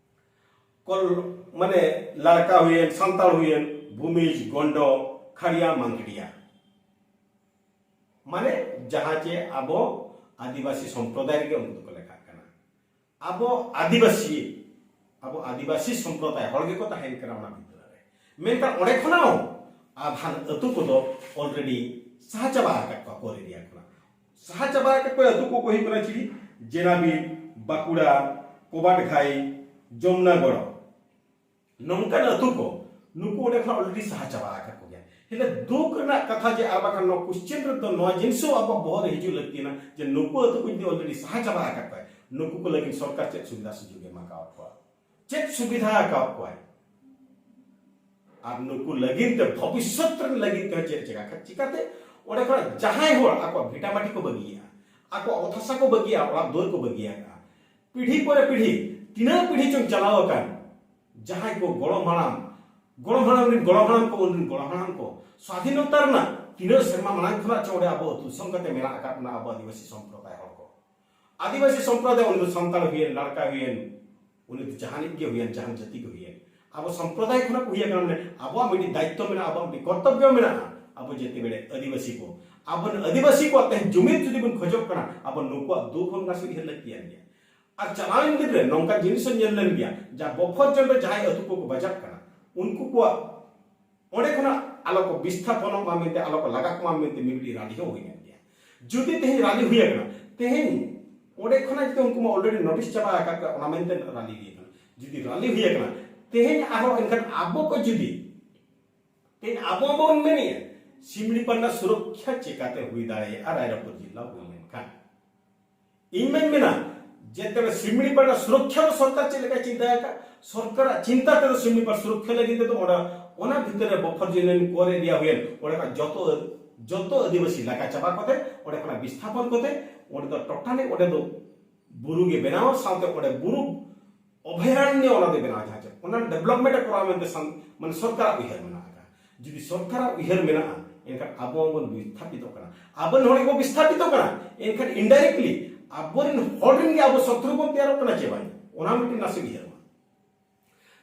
ᱠᱚᱞ, ᱢᱟᱱᱮ ᱞᱟᱲᱠᱟ ᱦᱩᱭᱮᱱ, ᱥᱟᱱᱛᱟᱲ ᱦᱩᱭᱮᱱ, ᱵᱷᱩᱢᱤᱡᱽ, ᱜᱚᱱᱰᱚ, ᱠᱷᱟᱲᱤᱭᱟ, ᱢᱟᱝᱠᱷᱤᱰᱤᱭᱟ, ᱢᱟᱱᱮ ᱡᱟᱦᱟᱸ ᱪᱮ ᱟᱵᱚ ᱟᱹᱫᱤᱵᱟᱹᱥᱤ ᱥᱚᱢᱯᱨᱚᱫᱟᱭ ᱨᱮᱜᱮ ᱩᱱᱠᱩ ᱫᱚᱠᱚ ᱞᱮᱠᱷᱟᱜ ᱠᱟᱱᱟ᱾ ᱟᱵᱚ ᱟᱹᱫᱤᱵᱟᱹᱥᱤ, ᱟᱵᱚ ᱟᱹᱫᱤᱵᱟᱹᱥᱤ ᱥᱚᱢᱯᱨᱚᱫᱟᱭ ᱦᱚᱲ ᱜᱮᱠᱚ ᱛᱟᱦᱮᱱ ᱠᱟᱱᱟ ᱚᱱᱟ ᱵᱷᱤᱛᱨᱤ ᱨᱮ᱾ ᱢᱮᱱᱠᱷᱟᱱ ᱚᱸᱰᱮ ᱠᱷᱚᱱᱟᱜ ᱦᱚᱸ ᱟᱫᱷᱟᱱ ᱟᱹᱛᱩ ᱠᱚᱫᱚ already ᱥᱟᱦᱟ ᱪᱟᱵᱟ ᱟᱠᱟᱫ ᱠᱚᱣᱟ core area ᱠᱷᱚᱱᱟᱜ᱾ ᱥᱟᱦᱟ ᱪᱟᱵᱟ ᱟᱠᱟᱫ ᱠᱚᱣᱟ ᱟᱹᱛᱩ ᱠᱚᱠᱚ ᱦᱩᱭᱩᱜ ᱠᱟᱱᱟ ᱪᱤᱞᱤ? ᱡᱮᱱᱟᱵᱤ, ᱵᱟᱸᱠᱩᱲᱟ, ᱠᱚᱵᱟᱴ ᱜᱷᱟᱭ, ᱡᱚᱢᱱᱟᱜᱚᱲ, ᱱᱚᱝᱠᱟᱱ ᱟᱹᱛᱩ ᱠᱚ ᱱᱩᱠᱩ ᱚᱸᱰᱮ ᱠᱷᱚᱱᱟᱜ already ᱥᱟᱦᱟ ᱪᱟᱵᱟ ᱟᱠᱟᱫ ᱠᱚᱜᱮᱭᱟ᱾ ᱦᱮᱸ, ᱫᱩᱠ ᱨᱮᱱᱟᱜ ᱠᱟᱛᱷᱟ ᱡᱮ ᱟᱨ ᱵᱟᱠᱷᱟᱱ ᱱᱚᱣᱟ question ᱨᱮᱫᱚ ᱱᱚᱣᱟ ᱡᱤᱱᱤᱥ ᱦᱚᱸ ᱟᱵᱚ ᱵᱚᱦᱚᱜ ᱨᱮ ᱦᱤᱡᱩᱜ ᱞᱟᱹᱠᱛᱤ ᱠᱟᱱᱟ ᱡᱮ ᱱᱩᱠᱩ ᱟᱹᱛᱩ ᱠᱚ ᱡᱩᱫᱤ already ᱥᱟᱦᱟ ᱪᱟᱵᱟ ᱟᱠᱟᱫ ᱠᱚᱣᱟ, ᱱᱩᱠᱩ ᱠᱚ ᱞᱟᱹᱜᱤᱫ ᱥᱚᱨᱠᱟᱨ ᱪᱮᱫ ᱥᱩᱵᱤᱫᱷᱟ ᱥᱩᱡᱳᱜᱽ ᱮ ᱮᱢ ᱟᱠᱟᱣᱟᱫ ᱠᱚᱣᱟ, ᱪᱮᱫ ᱥᱩᱵᱤᱫᱷᱟ ᱟᱠᱟᱣᱟᱫ ᱠᱚᱣᱟᱭ? ᱟᱨ ᱱᱩᱠᱩ ᱞᱟᱹᱜᱤᱫ ᱛᱮ ᱵᱷᱚᱵᱤᱥᱥᱚᱛ ᱨᱮᱱ ᱞᱟᱹᱜᱤᱫ ᱛᱮ ᱪᱮᱫ ᱪᱮᱠᱟ ᱠᱷᱟᱱ ᱪᱤᱠᱟᱛᱮ ᱚᱸᱰᱮ ᱠᱷᱚᱱᱟᱜ ᱡᱟᱦᱟᱸᱭ ᱦᱚᱲ ᱟᱠᱚᱣᱟᱜ ᱵᱷᱤᱴᱟᱢᱟᱴᱤ ᱠᱚ ᱵᱟᱹᱜᱤᱭᱮᱫᱼᱟ, ᱟᱠᱚᱣᱟᱜ ᱚᱛ ᱦᱟᱥᱟ ᱠᱚ ᱵᱟᱹᱜᱤᱭᱮᱫᱼᱟ, ᱚᱲᱟᱜ ᱫᱩᱣᱟᱹᱨ ᱠᱚ ᱵᱟᱹᱜᱤᱭᱟᱠᱟᱫᱼᱟ, ᱯᱤᱲᱦᱤ ᱯᱚᱨᱮ ᱯᱤᱲᱦᱤ ᱛᱤᱱᱟᱹᱜ ᱯᱤᱲᱦᱤ ᱪᱚᱝ ᱪᱟᱞᱟᱣ ᱟᱠᱟᱱ, ᱡᱟᱦᱟᱸᱭ ᱠᱚ ᱜᱚᱲᱚᱢ ᱦᱟᱲᱟᱢ, ᱜᱚᱲᱚᱢ ᱦᱟᱲᱟᱢ ᱨᱮᱱ ᱜᱚᱲᱚᱢ ᱦᱟᱲᱟᱢ ᱠᱚ, ᱩᱱ ᱨᱮᱱ ᱜᱚᱲᱚᱢ ᱦᱟᱲᱟᱢ ᱠᱚ, ᱥᱟᱫᱷᱤᱱᱚᱛᱟ ᱨᱮᱱᱟᱜ ᱛᱤᱱᱟᱹᱜ ᱥᱮᱨᱢᱟ ᱢᱟᱲᱟᱝ ᱠᱷᱚᱱᱟᱜ ᱪᱚᱝ ᱚᱸᱰᱮ ᱟᱵᱚ ᱟᱹᱛᱩ ᱫᱤᱥᱚᱢ ᱠᱟᱛᱮ ᱢᱮᱱᱟᱜ ᱟᱠᱟᱫ ᱵᱚᱱᱟ ᱟᱵᱚ ᱟᱹᱫᱤᱵᱟᱹᱥᱤ ᱥᱚᱢᱯᱨᱚᱫᱟᱭ ᱦᱚᱲ ᱠᱚ᱾ ᱟᱹᱫᱤᱵᱟᱹᱥᱤ ᱥᱚᱢᱯᱨᱚᱫᱟᱭ, ᱩᱱᱤ ᱫᱚ ᱥᱟᱱᱛᱟᱲ ᱦᱩᱭᱮᱱ, ᱞᱟᱲᱠᱟ ᱦᱩᱭᱮᱱ, ᱩᱱᱤ ᱫᱚ ᱡᱟᱦᱟᱱᱤᱡ ᱜᱮ ᱦᱩᱭᱮᱱ, ᱡᱟᱦᱟᱱ ᱡᱟᱹᱛᱤ ᱜᱮ ᱦᱩᱭᱮᱱ, ᱟᱵᱚ ᱥᱚᱢᱯᱨᱚᱫᱟᱭ ᱠᱷᱚᱱᱟᱜ ᱠᱚ ᱦᱩᱭ ᱟᱠᱟᱱᱟ, ᱢᱟᱱᱮ ᱟᱵᱚᱣᱟᱜ ᱢᱤᱫᱴᱤᱡ ᱫᱟᱭᱤᱛᱛᱚ ᱢᱮᱱᱟᱜᱼᱟ, ᱟᱵᱚᱣᱟᱜ ᱢᱤᱫᱴᱤᱡ ᱠᱚᱨᱛᱚᱵᱽᱵᱚ ᱢᱮᱱᱟᱜᱼᱟ᱾ ᱟᱵᱚ ᱡᱮᱛᱮ ᱵᱮᱲᱮ ᱟᱹᱫᱤᱵᱟᱹᱥᱤ ᱠᱚ, ᱟᱵᱚ ᱟᱹᱫᱤᱵᱟᱹᱥᱤ ᱠᱚᱣᱟᱜ ᱛᱮᱦᱮᱧ ᱡᱩᱢᱤᱫ ᱡᱩᱫᱤ ᱵᱚᱱ ᱠᱷᱚᱡᱚᱜ ᱠᱟᱱᱟ, ᱟᱵᱚ ᱱᱩᱠᱩᱣᱟᱜ ᱫᱩᱠ ᱦᱚᱸ ᱱᱟᱥᱮ ᱩᱭᱦᱟᱹᱨ ᱞᱟᱹᱠᱛᱤᱭᱟᱱ ᱜᱮᱭᱟ᱾ ᱟᱨ ᱪᱟᱞᱟᱣᱮᱱ ᱫᱤᱱ ᱨᱮ ᱱᱚᱝᱠᱟ ᱡᱤᱱᱤᱥ ᱦᱚᱸ ᱧᱮᱞ ᱞᱮᱱ ᱜᱮᱭᱟ, ᱡᱟ ᱵᱚᱯᱷᱚᱨ ᱡᱚᱱ ᱨᱮ ᱡᱟᱦᱟᱸᱭ ᱟᱹᱛᱩ ᱠᱚᱠᱚ ᱵᱟᱡᱟᱜ ᱠᱟᱱᱟ, ᱩᱱᱠᱩ ᱠᱚᱣᱟᱜ ᱚᱸᱰᱮ ᱠᱷᱚᱱᱟᱜ ᱟᱞᱚ ᱠᱚ ᱵᱤᱥᱛᱷᱟᱯᱚᱱᱚᱜ ᱢᱟ ᱢᱮᱱᱛᱮ, ᱟᱞᱚ ᱠᱚ ᱞᱟᱜᱟ ᱠᱚᱢᱟ ᱢᱮᱱᱛᱮ ᱢᱤᱫᱴᱤᱡ ᱨᱟᱞᱤ ᱦᱚᱸ ᱦᱩᱭ ᱞᱮᱱ ᱜᱮᱭᱟ᱾ ᱡᱩᱫᱤ ᱛᱮᱦᱮᱧ ᱨᱟᱞᱤ ᱦᱩᱭ ᱟᱠᱟᱱᱟ, ᱛᱮᱦᱮᱧ ᱚᱸᱰᱮ ᱠᱷᱚᱱᱟᱜ ᱡᱩᱫᱤ ᱩᱱᱠᱩ ᱢᱟ already notice ᱪᱟᱵᱟ ᱟᱠᱟᱫ ᱠᱚᱣᱟ, ᱚᱱᱟ ᱢᱮᱱᱛᱮ ᱨᱟᱞᱤ ᱦᱩᱭ ᱟᱠᱟᱱᱟ᱾ ᱡᱩᱫᱤ ᱨᱟᱞᱤ ᱦᱩᱭ ᱟᱠᱟᱱᱟ, ᱛᱮᱦᱮᱧ ᱟᱨᱦᱚᱸ ᱮᱱᱠᱷᱟᱱ ᱟᱵᱚ ᱠᱚ ᱡᱩᱫᱤ, ᱛᱮᱦᱮᱧ ᱟᱵᱚ ᱵᱚᱱ ᱢᱮᱱᱮᱫᱼᱟ, ᱥᱤᱢᱞᱤᱯᱟᱞ ᱨᱮᱱᱟᱜ ᱥᱩᱨᱚᱠᱠᱷᱟ ᱪᱮᱠᱟᱛᱮ ᱦᱩᱭ ᱫᱟᱲᱮᱭᱟᱜᱼᱟ ᱨᱟᱭᱨᱚᱝᱯᱩᱨ ᱡᱮᱞᱟ ᱦᱩᱭ ᱞᱮᱱᱠᱷᱟᱱ? ᱤᱧ ᱢᱟᱧ ᱢᱮᱱᱟ ᱡᱮ ᱛᱚᱵᱮ ᱥᱤᱢᱞᱤᱯᱟᱞ ᱨᱮᱱᱟᱜ ᱥᱩᱨᱚᱠᱠᱷᱟ ᱫᱚ ᱥᱚᱨᱠᱟᱨ ᱪᱮᱫ ᱞᱮᱠᱟᱭ ᱪᱤᱱᱛᱟᱹ ᱟᱠᱟᱫ? ᱥᱚᱨᱠᱟᱨᱟᱜ ᱪᱤᱱᱛᱟ ᱛᱮᱫᱚ ᱥᱤᱢᱞᱤᱯᱟᱞ ᱥᱩᱨᱚᱠᱠᱷᱟ ᱞᱟᱹᱜᱤᱫ ᱛᱮᱫᱚ ᱚᱸᱰᱮ, ᱚᱱᱟ ᱵᱷᱤᱛᱤᱨ ᱨᱮ ᱵᱚᱯᱷᱚᱨ ᱡᱳᱱ ᱠᱚᱨᱮ ᱮᱨᱤᱭᱟ ᱦᱩᱭᱮᱱ, ᱚᱸᱰᱮ ᱠᱷᱚᱱ ᱡᱚᱛᱚ, ᱡᱚᱛᱚ ᱟᱹᱫᱤᱵᱟᱹᱥᱤ ᱞᱟᱜᱟ ᱪᱟᱵᱟ ᱠᱟᱛᱮ, ᱚᱸᱰᱮ ᱠᱷᱚᱱᱟᱜ ᱵᱤᱥᱛᱷᱟᱯᱚᱱ ᱠᱟᱛᱮ, ᱚᱸᱰᱮ ᱫᱚ ᱴᱳᱴᱟᱞᱤ ᱚᱸᱰᱮ ᱫᱚ ᱵᱩᱨᱩ ᱜᱮ ᱵᱮᱱᱟᱣ ᱥᱟᱶᱛᱮ ᱚᱸᱰᱮ ᱵᱩᱨᱩ ᱚᱵᱷᱚᱭᱟᱨᱚᱱᱱᱚ ᱚᱱᱟ ᱫᱚ ᱵᱮᱱᱟᱣ, ᱡᱟᱦᱟᱸ ᱪᱮ ᱚᱱᱟ ᱰᱮᱵᱷᱞᱚᱯᱢᱮᱱᱴ ᱮ ᱠᱚᱨᱟᱣ ᱢᱮᱱᱛᱮ ᱥᱟᱱ-, ᱢᱟᱱᱮ ᱥᱚᱨᱠᱟᱨᱟᱜ ᱩᱭᱦᱟᱹᱨ ᱢᱮᱱᱟᱜ ᱟᱠᱟᱫ᱾ ᱡᱩᱫᱤ ᱥᱚᱨᱠᱟᱨᱟᱜ ᱩᱭᱦᱟᱹᱨ ᱢᱮᱱᱟᱜᱼᱟ, ᱮᱱᱠᱷᱟᱱ ᱟᱵᱚ ᱵᱚᱱ ᱵᱤᱥᱛᱷᱟᱯᱤᱛᱚᱜ ᱠᱟᱱᱟ᱾ ᱟᱵᱚ ᱱᱚᱰᱮ ᱵᱚᱱ ᱵᱤᱥᱛᱷᱟᱯᱤᱛᱚᱜ ᱠᱟᱱᱟ, ᱮᱱᱠᱷᱟᱱ indirectly ᱟᱵᱚᱨᱮᱱ ᱦᱚᱲ ᱨᱮᱱ ᱜᱮ ᱟᱵᱚ ᱥᱚᱛᱨᱩ ᱵᱚᱱ ᱛᱮᱭᱟᱨᱚᱜ ᱠᱟᱱᱟ ᱪᱮ ᱵᱟᱝ? ᱚᱱᱟ ᱢᱤᱫᱴᱮᱱ ᱱᱟᱥᱮ ᱩᱭᱦᱟᱹᱨ ᱢᱟ᱾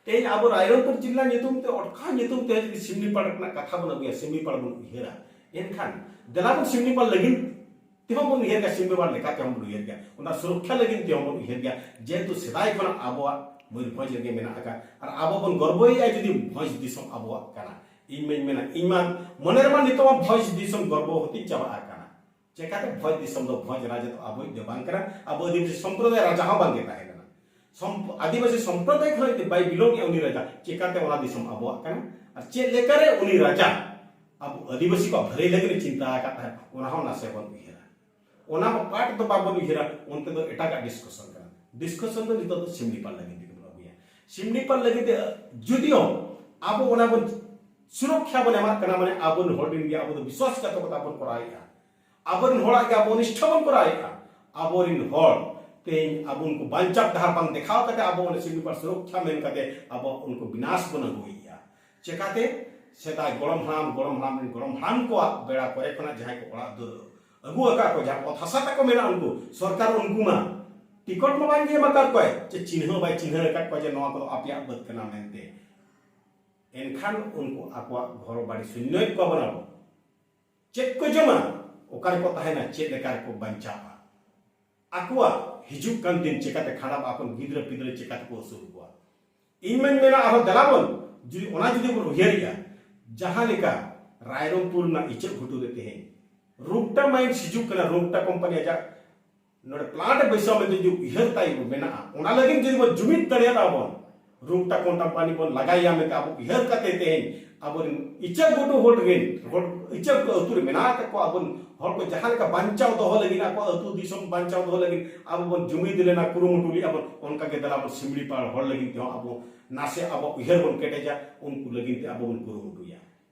ᱛᱮᱦᱮᱧ ᱟᱵᱚ ᱨᱟᱭᱨᱚᱝᱯᱩᱨ ᱡᱮᱞᱟ ᱧᱩᱛᱩᱢ ᱛᱮ, ᱚᱴᱠᱷᱟ ᱧᱩᱛᱩᱢ ᱛᱮ ᱡᱩᱫᱤ ᱥᱤᱢᱞᱤᱯᱟᱞ ᱨᱮᱱᱟᱜ ᱠᱟᱛᱷᱟ ᱵᱚᱱ ᱟᱹᱜᱩᱭᱟ, ᱥᱤᱢᱞᱤᱯᱟᱞ ᱵᱚᱱ ᱩᱭᱦᱟᱹᱨᱟ, ᱮᱱᱠᱷᱟᱱ ᱫᱮᱞᱟ ᱵᱚᱱ ᱥᱤᱢᱞᱤᱯᱟᱞ ᱞᱟᱹᱜᱤᱫ ᱛᱮᱦᱚᱸ ᱵᱚᱱ ᱩᱭᱦᱟᱹᱨ ᱜᱮᱭᱟ, ᱥᱤᱢᱞᱤᱯᱟᱞ ᱞᱮᱠᱟ ᱛᱮᱦᱚᱸ ᱵᱚᱱ ᱩᱭᱦᱟᱹᱨ ᱜᱮᱭᱟ, ᱚᱱᱟ ᱥᱩᱨᱚᱠᱠᱷᱟ ᱞᱟᱹᱜᱤᱫ ᱛᱮᱦᱚᱸ ᱵᱚᱱ ᱩᱭᱦᱟᱹᱨ ᱜᱮᱭᱟ᱾ ᱡᱮᱦᱮᱛᱩ ᱥᱮᱫᱟᱭ ᱠᱷᱚᱱᱟᱜ ᱟᱵᱚᱣᱟᱜ ᱢᱚᱭᱩᱨᱵᱷᱚᱸᱡᱽ ᱨᱮᱜᱮ ᱢᱮᱱᱟᱜ ᱟᱠᱟᱫ, ᱟᱨ ᱟᱵᱚ ᱵᱚᱱ ᱜᱚᱨᱵᱚᱭᱮᱫᱼᱟ ᱡᱩᱫᱤ ᱵᱷᱚᱸᱡᱽ ᱫᱤᱥᱚᱢ ᱟᱵᱚᱣᱟᱜ ᱠᱟᱱᱟ᱾ ᱤᱧ ᱢᱟᱧ ᱢᱮᱱᱟ, ᱤᱧ ᱢᱟ ᱢᱚᱱᱮ ᱨᱮᱢᱟ ᱱᱤᱛᱚᱜ ᱢᱟ ᱵᱷᱚᱸᱡᱽ ᱫᱤᱥᱚᱢ ᱜᱚᱨᱵᱚ ᱦᱚᱛᱮᱧ ᱪᱟᱵᱟ ᱟᱠᱟᱱᱟ᱾ ᱪᱮᱠᱟᱛᱮ? ᱵᱷᱚᱸᱡᱽ ᱫᱤᱥᱚᱢ ᱫᱚ ᱵᱷᱚᱸᱡᱽ ᱨᱟᱡᱟ ᱫᱚ ᱟᱵᱚᱭᱤᱡ ᱫᱚ ᱵᱟᱝ ᱠᱟᱱᱟ, ᱟᱵᱚ ᱟᱹᱫᱤᱵᱟᱹᱥᱤ ᱥᱚᱢᱯᱨᱚᱫᱟᱭ ᱨᱟᱡᱟ ᱦᱚᱸ ᱵᱟᱝ ᱜᱮ ᱛᱟᱦᱮᱸ ᱠᱟᱱᱟ᱾ ᱥᱚᱢᱯ-, ᱟᱹᱫᱤᱵᱟᱹᱥᱤ ᱥᱚᱢᱯᱨᱚᱫᱟᱭ ᱠᱷᱚᱱ ᱡᱩᱫᱤ ᱵᱟᱭ ᱵᱤᱞᱚᱝ ᱮᱫᱼᱟ ᱩᱱᱤ ᱨᱟᱡᱟ, ᱪᱮᱠᱟᱛᱮ ᱚᱱᱟ ᱫᱤᱥᱚᱢ ᱟᱵᱚᱣᱟᱜ ᱠᱟᱱᱟ? ᱟᱨ ᱪᱮᱫ ᱞᱮᱠᱟᱨᱮ ᱩᱱᱤ ᱨᱟᱡᱟ ᱟᱵᱚ ᱟᱹᱫᱤᱵᱟᱹᱥᱤ ᱠᱚᱣᱟᱜ ᱵᱷᱟᱹᱞᱟᱹᱭ ᱞᱟᱹᱜᱤᱫ ᱮ ᱪᱤᱱᱛᱟ ᱟᱠᱟᱫ ᱛᱟᱦᱮᱸᱫ, ᱚᱱᱟ ᱦᱚᱸ ᱱᱟᱥᱮ ᱵᱚᱱ ᱩᱭᱦᱟᱹᱨᱟ᱾ ᱚᱱᱟ ᱦᱚᱸ ᱯᱟᱴ ᱫᱚ ᱵᱟᱵᱚᱱ ᱩᱭᱦᱟᱹᱨᱟ, ᱚᱱᱛᱮ ᱫᱚ ᱮᱴᱟᱜᱟᱜ ᱰᱤᱥᱠᱟᱥᱚᱱ ᱠᱟᱱᱟ᱾ ᱰᱤᱥᱠᱟᱥᱚᱱ ᱫᱚ ᱱᱤᱛᱚᱜ ᱫᱚ ᱥᱤᱢᱞᱤᱯᱟᱞ ᱞᱟᱹᱜᱤᱫ ᱛᱮᱜᱮ ᱵᱚᱱ ᱟᱹᱜᱩᱭᱟ᱾ ᱥᱤᱢᱞᱤᱯᱟᱞ ᱞᱟᱹᱜᱤᱫ ᱛᱮ ᱡᱩᱫᱤᱭᱳ ᱟᱵᱚ ᱚᱱᱟ ᱵᱚᱱ ᱥᱩᱨᱚᱠᱠᱷᱟ ᱵᱚᱱ ᱮᱢᱟᱜ ᱠᱟᱱᱟ, ᱢᱟᱱᱮ ᱟᱵᱚ ᱦᱚᱲ ᱨᱮᱱ ᱜᱮ ᱟᱵᱚ ᱫᱚ ᱵᱤᱥᱣᱟᱥᱜᱷᱟᱛᱚᱠᱚᱛᱟ ᱵᱚᱱ ᱠᱚᱨᱟᱣᱮᱫᱼᱟ᱾ ᱟᱵᱚᱨᱮᱱ ᱦᱚᱲᱟᱜ ᱜᱮ ᱟᱵᱚ ᱚᱱᱤᱥᱴᱷᱟ ᱵᱚᱱ ᱠᱚᱨᱟᱣᱮᱫᱼᱟ᱾ ᱟᱵᱚᱨᱮᱱ ᱦᱚᱲ ᱛᱮᱦᱮᱧ ᱟᱵᱚ ᱩᱱᱠᱩ ᱵᱟᱧᱪᱟᱣ ᱰᱟᱦᱟᱨ ᱵᱟᱝ ᱫᱮᱠᱷᱟᱣ ᱠᱟᱛᱮ ᱟᱵᱚ ᱚᱱᱟ ᱥᱤᱢᱞᱤᱯᱟᱞ ᱥᱩᱨᱚᱠᱠᱷᱟ ᱢᱮᱱ ᱠᱟᱛᱮ ᱟᱵᱚ ᱩᱱᱠᱩ ᱵᱤᱱᱟᱥ ᱵᱚᱱ ᱟᱹᱜᱩᱭᱮᱫᱼᱟ᱾ ᱪᱮᱠᱟᱛᱮ? ᱥᱮᱫᱟᱭ ᱜᱚᱲᱚᱢ ᱦᱟᱲᱟᱢ, ᱜᱚᱲᱚᱢ ᱦᱟᱲᱟᱢ ᱨᱮᱱ ᱜᱚᱲᱚᱢ ᱦᱟᱲᱟᱢ ᱠᱚᱣᱟᱜ ᱵᱮᱲᱟ ᱠᱚᱨᱮ ᱠᱷᱚᱱᱟᱜ ᱡᱟᱦᱟᱸᱭ ᱠᱚ ᱚᱲᱟᱜ ᱫᱩᱣᱟᱹᱨ ᱟᱹᱜᱩ ᱟᱠᱟᱫ ᱠᱚ, ᱡᱟᱦᱟᱸ ᱚᱛ ᱦᱟᱥᱟ ᱛᱟᱠᱚ ᱢᱮᱱᱟᱜᱼᱟ, ᱩᱱᱠᱩ ᱥᱚᱨᱠᱟᱨ ᱩᱱᱠᱩ ᱢᱟ ᱴᱤᱠᱚᱴ ᱢᱟ ᱵᱟᱝ ᱮᱢ ᱟᱠᱟᱫ ᱠᱚᱣᱟᱭ, ᱪᱮ ᱪᱤᱱᱦᱟᱹ ᱵᱟᱭ ᱪᱤᱱᱦᱟᱹ ᱟᱠᱟᱫ ᱠᱚᱣᱟ ᱡᱮ ᱱᱚᱣᱟ ᱠᱚᱫᱚ ᱟᱯᱮᱭᱟᱜ ᱵᱟᱹᱫᱽ ᱠᱟᱱᱟ ᱢᱮᱱᱛᱮ᱾ ᱮᱱᱠᱷᱟᱱ ᱩᱱᱠᱩ ᱟᱠᱚᱣᱟᱜ ᱜᱷᱚᱨ ᱵᱟᱲᱤ ᱥᱩᱧᱱᱚᱭᱮᱫ ᱠᱚᱣᱟ ᱵᱚᱱ ᱟᱵᱚ᱾ ᱪᱮᱫ ᱠᱚ ᱡᱚᱢᱟ, ᱚᱠᱟ ᱨᱮᱠᱚ ᱛᱟᱦᱮᱱᱟ, ᱪᱮᱫ ᱞᱮᱠᱟ ᱨᱮᱠᱚ ᱵᱟᱧᱪᱟᱣᱟ, ᱟᱠᱚᱣᱟᱜ ᱦᱤᱡᱩᱜ ᱠᱟᱱ ᱫᱤᱱ ᱪᱮᱠᱟᱛᱮ ᱠᱷᱟᱸᱰᱟᱜᱼᱟ, ᱟᱠᱚ ᱜᱤᱫᱽᱨᱟᱹ ᱯᱤᱫᱽᱨᱟᱹ ᱪᱮᱠᱟ ᱛᱮᱠᱚ ᱟᱹᱥᱩᱞ ᱠᱚᱣᱟ᱾ ᱤᱧ ᱢᱟᱧ ᱢᱮᱱᱟ ᱟᱨᱦᱚᱸ ᱫᱮᱞᱟ ᱵᱚᱱ, ᱡᱩᱫᱤ ᱚᱱᱟ ᱡᱩᱫᱤ ᱵᱚᱱ ᱩᱭᱦᱟᱹᱨᱮᱜᱼᱟ, ᱡᱟᱦᱟᱸ ᱞᱮᱠᱟ ᱨᱟᱭᱨᱚᱝᱯᱩᱨ ᱨᱮᱱᱟᱜ ᱤᱪᱟᱹᱜ ᱜᱷᱩᱴᱩ ᱨᱮ ᱛᱮᱦᱮᱧ ᱨᱩᱯᱴᱟ ᱢᱟᱭᱤᱱᱥ ᱦᱤᱡᱩᱜ ᱠᱟᱱᱟ, ᱨᱩᱯᱴᱟ ᱠᱳᱢᱯᱟᱱᱤ ᱟᱡᱟᱜ ᱱᱚᱰᱮ ᱯᱞᱟᱱᱴ ᱮ ᱵᱟᱹᱭᱥᱟᱹᱣ ᱢᱮᱱᱛᱮ ᱡᱩᱫᱤ ᱩᱭᱦᱟᱹᱨ ᱛᱟᱭ ᱢᱮᱱᱟᱜᱼᱟ, ᱚᱱᱟ ᱞᱟᱹᱜᱤᱫ ᱡᱩᱫᱤ ᱵᱚᱱ ᱡᱩᱢᱤᱫ ᱫᱟᱲᱮᱭᱟᱫᱟ ᱵᱚᱱ, ᱨᱩᱯᱴᱟ ᱠᱳᱢᱯᱟᱱᱤ ᱵᱚᱱ ᱞᱟᱜᱟᱭᱟ ᱢᱮᱱᱛᱮ ᱟᱵᱚ ᱩᱭᱦᱟᱹᱨ ᱠᱟᱛᱮ ᱛᱮᱦᱮᱧ ᱟᱵᱚᱨᱮᱱ ᱤᱪᱟᱹᱜ ᱜᱷᱩᱴᱩ ᱦᱚᱲ ᱨᱮᱱ ᱦᱚᱲ, ᱤᱪᱟᱹᱜ ᱜᱷᱩᱴᱩ ᱟᱹᱛᱩ ᱨᱮ ᱢᱮᱱᱟᱜ ᱟᱠᱟᱫ ᱠᱚᱣᱟ, ᱟᱵᱚ ᱦᱚᱲ ᱠᱚ ᱡᱟᱦᱟᱸ ᱞᱮᱠᱟ ᱵᱟᱧᱪᱟᱣ ᱫᱚᱦᱚ ᱞᱟᱹᱜᱤᱫ, ᱟᱠᱚ ᱟᱹᱛᱩ ᱫᱤᱥᱚᱢ ᱵᱟᱧᱪᱟᱣ ᱫᱚᱦᱚ ᱞᱟᱹᱜᱤᱫ ᱟᱵᱚ ᱵᱚᱱ ᱡᱩᱢᱤᱫ ᱞᱮᱱᱟ, ᱠᱩᱨᱩᱢᱩᱴᱩ ᱞᱮᱫᱼᱟ ᱵᱚᱱ, ᱚᱱᱠᱟ ᱜᱮ ᱫᱮᱞᱟ ᱵᱚᱱ ᱥᱤᱢᱞᱤᱯᱟᱲ ᱦᱚᱲ ᱞᱟᱹᱜᱤᱫ ᱛᱮᱦᱚᱸ ᱟᱵᱚ ᱱᱟᱥᱮ ᱟᱵᱚ ᱩᱭᱦᱟᱹᱨ ᱵᱚᱱ ᱠᱮᱴᱮᱡᱟ, ᱩᱱᱠᱩ ᱞᱟᱹᱜᱤᱫ ᱛᱮ ᱟᱵᱚ ᱵᱚᱱ ᱠᱩᱨᱩᱢᱩᱴᱩᱭᱟ᱾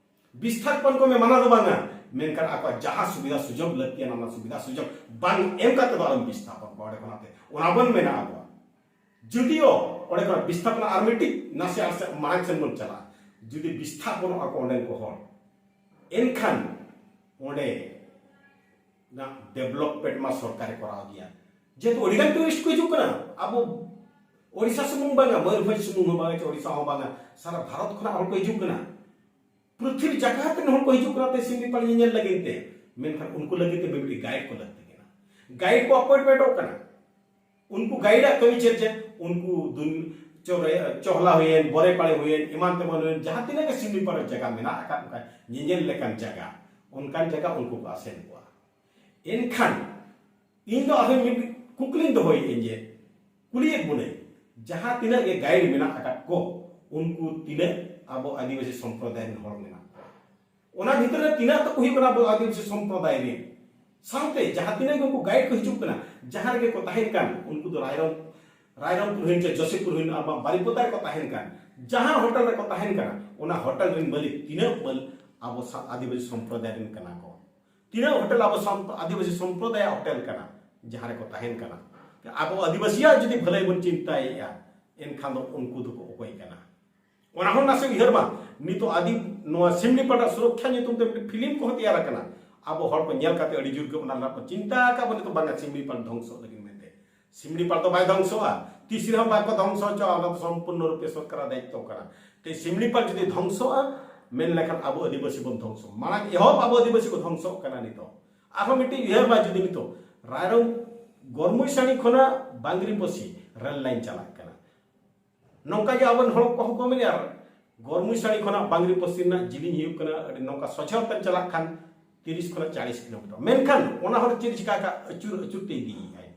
ᱵᱤᱥᱛᱷᱟᱯᱚᱱ ᱠᱚ ᱢᱮ ᱢᱟᱱᱟ ᱫᱚ ᱵᱟᱝᱟ, ᱢᱮᱱᱠᱷᱟᱱ ᱟᱠᱚᱣᱟᱜ ᱡᱟᱦᱟᱸ ᱥᱩᱵᱤᱫᱷᱟ ᱥᱩᱡᱳᱜᱽ ᱞᱟᱹᱠᱛᱤᱭᱟᱱᱟ, ᱚᱱᱟ ᱥᱩᱵᱤᱫᱷᱟ ᱥᱩᱡᱳᱜᱽ ᱵᱟᱝ ᱮᱢ ᱠᱟᱛᱮ ᱫᱚ ᱟᱞᱚᱢ ᱵᱤᱥᱛᱷᱟᱯᱚᱱ ᱠᱚᱣᱟ ᱚᱸᱰᱮ ᱠᱷᱚᱱᱟᱜ ᱛᱮ, ᱚᱱᱟ ᱵᱚᱱ ᱢᱮᱱᱟ ᱟᱵᱚᱣᱟᱜ᱾ ᱡᱩᱫᱤᱭᱳ ᱚᱸᱰᱮ ᱠᱷᱚᱱᱟᱜ ᱵᱤᱥᱛᱷᱟᱯᱚᱱ ᱟᱨ ᱢᱤᱫᱴᱤᱡ ᱱᱟᱥᱮ ᱟᱨ ᱥᱮ ᱢᱟᱲᱟᱝ ᱥᱮᱱ ᱵᱚᱱ ᱪᱟᱞᱟᱜᱼᱟ, ᱡᱩᱫᱤ ᱵᱤᱥᱛᱷᱟᱯᱚᱱᱚᱜᱼᱟ ᱠᱚ ᱚᱸᱰᱮᱱ ᱠᱚ ᱦᱚᱲ, ᱮᱱᱠᱷᱟᱱ ᱚᱸᱰᱮ ᱰᱮᱵᱷᱞᱚᱯᱢᱮᱱᱴ ᱢᱟ ᱥᱚᱨᱠᱟᱨᱮ ᱠᱚᱨᱟᱣ ᱜᱮᱭᱟ᱾ ᱡᱮᱦᱮᱛᱩ ᱟᱹᱰᱤᱜᱟᱱ ᱴᱩᱨᱤᱥᱴ ᱠᱚ ᱦᱤᱡᱩᱜ ᱠᱟᱱᱟ, ᱟᱵᱚ ᱳᱰᱤᱥᱟ ᱥᱩᱢᱩᱝ ᱵᱟᱝᱟ, ᱢᱚᱭᱩᱨᱵᱷᱚᱸᱡᱽ ᱥᱩᱢᱩᱝ ᱦᱚᱸ ᱵᱟᱝᱟ, ᱪᱮ ᱳᱰᱤᱥᱟ ᱦᱚᱸ ᱵᱟᱝᱟ, ᱥᱟᱨᱟ ᱵᱷᱟᱨᱚᱛ ᱠᱷᱚᱱᱟᱜ ᱦᱚᱲ ᱠᱚ ᱦᱤᱡᱩᱜ ᱠᱟᱱᱟ᱾ ᱯᱨᱤᱛᱷᱤᱵᱤ ᱡᱟᱠᱟᱛ ᱨᱮᱱ ᱦᱚᱲ ᱠᱚ ᱦᱤᱡᱩᱜ ᱠᱟᱱᱟ ᱛᱮ ᱥᱤᱢᱞᱤᱯᱟᱞ ᱧᱮᱧᱮᱞ ᱞᱟᱹᱜᱤᱫ ᱛᱮ, ᱢᱮᱱᱠᱷᱟᱱ ᱩᱱᱠᱩ ᱞᱟᱹᱜᱤᱫ ᱛᱮ ᱢᱤᱫᱴᱤᱡ ᱜᱟᱭᱤᱰ ᱠᱚ ᱞᱟᱹᱠᱛᱤ ᱠᱟᱱᱟ᱾ ᱜᱟᱭᱤᱰ ᱠᱚ ᱟᱯᱚᱭᱮᱱᱴᱢᱮᱱᱴᱚᱜ ᱠᱟᱱᱟ᱾ ᱩᱱᱠᱩ ᱜᱟᱭᱤᱰᱟᱜ ᱠᱟᱹᱢᱤ ᱪᱮᱫ ᱪᱮᱫ? ᱩᱱᱠᱩ ᱫᱩᱱ-, ᱪᱚᱨᱮ-, ᱪᱚᱦᱞᱟ ᱦᱩᱭᱮᱱ, ᱵᱚᱨᱮ ᱯᱟᱲᱮ ᱦᱩᱭᱮᱱ, ᱮᱢᱟᱱ ᱛᱮᱢᱟᱱ ᱦᱩᱭᱮᱱ, ᱡᱟᱦᱟᱸ ᱛᱤᱱᱟᱹᱜ ᱜᱮ ᱥᱤᱢᱞᱤᱯᱟᱞ ᱨᱮ ᱡᱟᱭᱜᱟ ᱢᱮᱱᱟᱜ ᱟᱠᱟᱫ, ᱚᱱᱠᱟ ᱧᱮᱧᱮᱞ ᱞᱮᱠᱟᱱ ᱡᱟᱭᱜᱟ, ᱚᱱᱠᱟᱱ ᱡᱟᱭᱜᱟ ᱩᱱᱠᱩ ᱠᱚ ᱟᱥᱮᱱ ᱠᱚᱣᱟ᱾ ᱮᱱᱠᱷᱟᱱ ᱤᱧ ᱫᱚ ᱟᱨᱦᱚᱸ ᱢᱤᱫ ᱠᱩᱠᱞᱤᱧ ᱫᱚᱦᱚᱭᱮᱫ ᱟᱹᱧ ᱡᱮ, ᱠᱩᱞᱤᱭᱮᱫ ᱵᱚᱱᱟᱹᱧ, ᱡᱟᱦᱟᱸ ᱛᱤᱱᱟᱹᱜ ᱜᱮ ᱜᱟᱭᱤᱰ ᱢᱮᱱᱟᱜ ᱟᱠᱟᱫ ᱠᱚ, ᱩᱱᱠᱩ ᱛᱤᱱᱟᱹᱜ ᱟᱵᱚ ᱟᱹᱫᱤᱵᱟᱹᱥᱤ ᱥᱚᱢᱯᱨᱚᱫᱟᱭ ᱨᱮᱱ ᱦᱚᱲ ᱢᱮᱱᱟᱜ ᱠᱚᱣᱟ? ᱚᱱᱟ ᱵᱷᱤᱛᱨᱤ ᱨᱮ ᱛᱤᱱᱟᱹᱜ ᱛᱟᱠᱚ ᱦᱩᱭᱩᱜ ᱠᱟᱱᱟ ᱟᱵᱚ ᱟᱹᱫᱤᱵᱟᱹᱥᱤ ᱥᱚᱢᱯᱨᱚᱫᱟᱭ ᱨᱮᱱ? ᱥᱟᱶᱛᱮ ᱡᱟᱦᱟᱸ ᱛᱤᱱᱟᱹᱜ ᱜᱮ ᱩᱱᱠᱩ ᱜᱟᱭᱤᱰ ᱠᱚ ᱦᱤᱡᱩᱜ ᱠᱟᱱᱟ, ᱡᱟᱦᱟᱸ ᱨᱮᱜᱮ ᱠᱚ ᱛᱟᱦᱮᱱ ᱠᱟᱱ, ᱩᱱᱠᱩ ᱫᱚ ᱨᱟᱭᱨᱚᱝ, ᱨᱟᱭᱨᱚᱝᱯᱩᱨ ᱦᱩᱭᱮᱱ ᱪᱮ ᱡᱚᱥᱤᱯᱩᱨ ᱦᱩᱭᱮᱱ, ᱟᱨ ᱵᱟᱝ ᱵᱟᱨᱤᱯᱚᱫᱟ ᱨᱮᱠᱚ ᱛᱟᱦᱮᱱ ᱠᱟᱱ, ᱡᱟᱦᱟᱸ ᱦᱳᱴᱮᱞ ᱨᱮᱠᱚ ᱛᱟᱦᱮᱱ ᱠᱟᱱᱟ, ᱚᱱᱟ ᱦᱳᱴᱮᱞ ᱨᱮᱱ ᱢᱟᱹᱞᱤᱠ ᱛᱤᱱᱟᱹᱜ ᱢᱟᱹᱞ ᱟᱵᱚ ᱥᱟ-, ᱟᱹᱫᱤᱵᱟᱹᱥᱤ ᱥᱚᱢᱯᱨᱚᱫᱟᱭ ᱨᱮᱱ ᱠᱟᱱᱟ ᱠᱚ? ᱛᱤᱱᱟᱹᱜ ᱦᱳᱴᱮᱞ ᱟᱵᱚ ᱥᱟᱱᱛ-, ᱟᱹᱫᱤᱵᱟᱹᱥᱤ ᱥᱚᱢᱯᱨᱚᱫᱟᱭᱟᱜ ᱦᱳᱴᱮᱞ ᱠᱟᱱᱟ, ᱡᱟᱦᱟᱸ ᱨᱮᱠᱚ ᱛᱟᱦᱮᱱ ᱠᱟᱱᱟ? ᱟᱵᱚ ᱟᱹᱫᱤᱵᱟᱹᱥᱤᱭᱟᱜ ᱡᱩᱫᱤ ᱵᱷᱟᱹᱞᱟᱹᱭ ᱵᱚᱱ ᱪᱤᱱᱛᱟᱹᱭᱮᱫᱼᱟ, ᱮᱱᱠᱷᱟᱱ ᱫᱚ ᱩᱱᱠᱩ ᱫᱚᱠᱚ ᱚᱠᱚᱭ ᱠᱟᱱᱟ? ᱚᱱᱟ ᱦᱚᱸ ᱱᱟᱥᱮ ᱩᱭᱦᱟᱹᱨ ᱢᱟ᱾ ᱱᱤᱛᱚᱜ ᱟᱹᱫᱤ-, ᱱᱚᱣᱟ ᱥᱤᱢᱞᱤᱯᱟᱞ ᱨᱮᱱᱟᱜ ᱥᱩᱨᱚᱠᱠᱷᱟ ᱧᱩᱛᱩᱢ ᱛᱮ ᱢᱤᱫᱴᱮᱱ ᱯᱷᱤᱞᱢ ᱠᱚᱦᱚᱸ ᱛᱮᱭᱟᱨ ᱟᱠᱟᱱᱟ᱾ ᱟᱵᱚ ᱦᱚᱲ ᱠᱚ ᱧᱮᱞ ᱠᱟᱛᱮ ᱟᱹᱰᱤ ᱡᱳᱨ ᱜᱮ ᱚᱱᱟ ᱨᱮᱱᱟᱜ ᱠᱚ ᱪᱤᱱᱛᱟ ᱟᱠᱟᱫ ᱵᱚᱱ, ᱱᱤᱛᱚᱜ ᱵᱟᱝᱟ ᱥᱤᱢᱞᱤᱯᱟᱞ ᱫᱷᱚᱝᱥᱚᱜ ᱞᱟᱹᱜᱤᱫ ᱢᱮᱱᱛᱮ᱾ ᱥᱤᱢᱞᱤᱯᱟᱞ ᱫᱚ ᱵᱟᱭ ᱫᱷᱚᱝᱥᱚᱜᱼᱟ, ᱛᱤᱥ ᱨᱮᱦᱚᱸ ᱵᱟᱠᱚ ᱫᱷᱚᱝᱥᱚ ᱦᱚᱪᱚᱜᱼᱟ, ᱚᱱᱟ ᱫᱚ ᱥᱚᱢᱯᱩᱨᱱᱚ ᱨᱩᱯᱮ ᱥᱚᱨᱠᱟᱨᱟᱜ ᱫᱟᱭᱤᱛᱛᱚ ᱠᱟᱱᱟ᱾ ᱛᱮ ᱥᱤᱢᱞᱤᱯᱟᱞ ᱡᱩᱫᱤ ᱫᱷᱚᱝᱥᱚᱜᱼᱟ, ᱢᱮᱱ ᱞᱮᱠᱷᱟᱱ ᱟᱵᱚ ᱟᱹᱫᱤᱵᱟᱹᱥᱤ ᱵᱚᱱ ᱫᱷᱚᱝᱥᱚᱜᱼᱟ᱾ ᱢᱟᱲᱟᱝ ᱮᱦᱚᱵ ᱟᱵᱚ ᱟᱹᱫᱤᱵᱟᱹᱥᱤ ᱠᱚ ᱫᱷᱚᱝᱥᱚᱜ ᱠᱟᱱᱟ ᱱᱤᱛᱚᱜ᱾ ᱟᱨᱦᱚᱸ ᱢᱤᱫᱴᱤᱡ ᱩᱭᱦᱟᱹᱨ ᱢᱟ, ᱡᱩᱫᱤ ᱱᱤᱛᱚᱜ ᱨᱟᱭᱨᱚᱝ ᱜᱚᱨᱢᱩᱭᱥᱟᱹᱲᱤ ᱠᱷᱚᱱᱟᱜ ᱵᱟᱝᱨᱤᱯᱚᱥᱤ ᱨᱮᱞ ᱞᱟᱭᱤᱱ ᱪᱟᱞᱟᱜ ᱠᱟᱱᱟ, ᱱᱚᱝᱠᱟ ᱜᱮ ᱟᱵᱚᱨᱮᱱ ᱦᱚᱲ ᱠᱚᱦᱚᱸ ᱠᱚ ᱢᱮᱱᱟ, ᱟᱨ ᱜᱚᱨᱢᱩᱭᱥᱟᱹᱲᱤ ᱠᱷᱚᱱᱟᱜ ᱵᱟᱝᱨᱤᱯᱚᱥᱤ ᱨᱮᱱᱟᱜ ᱡᱤᱞᱤᱧ ᱦᱩᱭᱩᱜ ᱠᱟᱱᱟ, ᱟᱹᱰᱤ ᱱᱚᱝᱠᱟ ᱥᱚᱡᱷᱮ ᱦᱚᱨᱛᱮᱢ ᱪᱟᱞᱟᱜ ᱠᱷᱟᱱ ᱛᱤᱨᱤᱥ ᱠᱷᱚᱱᱟᱜ ᱪᱟᱞᱤᱥ ᱠᱤᱞᱳᱢᱤᱴᱟᱨ᱾ ᱢᱮᱱᱠᱷᱟᱱ ᱚᱱᱟ ᱦᱚᱨ ᱪᱮᱫ ᱪᱤᱠᱟ ᱠᱟᱜᱼᱟ? ᱟᱹᱪᱩᱨ ᱟᱹᱪᱩᱨ ᱛᱮ ᱤᱫᱤᱭᱮᱫᱟᱭ,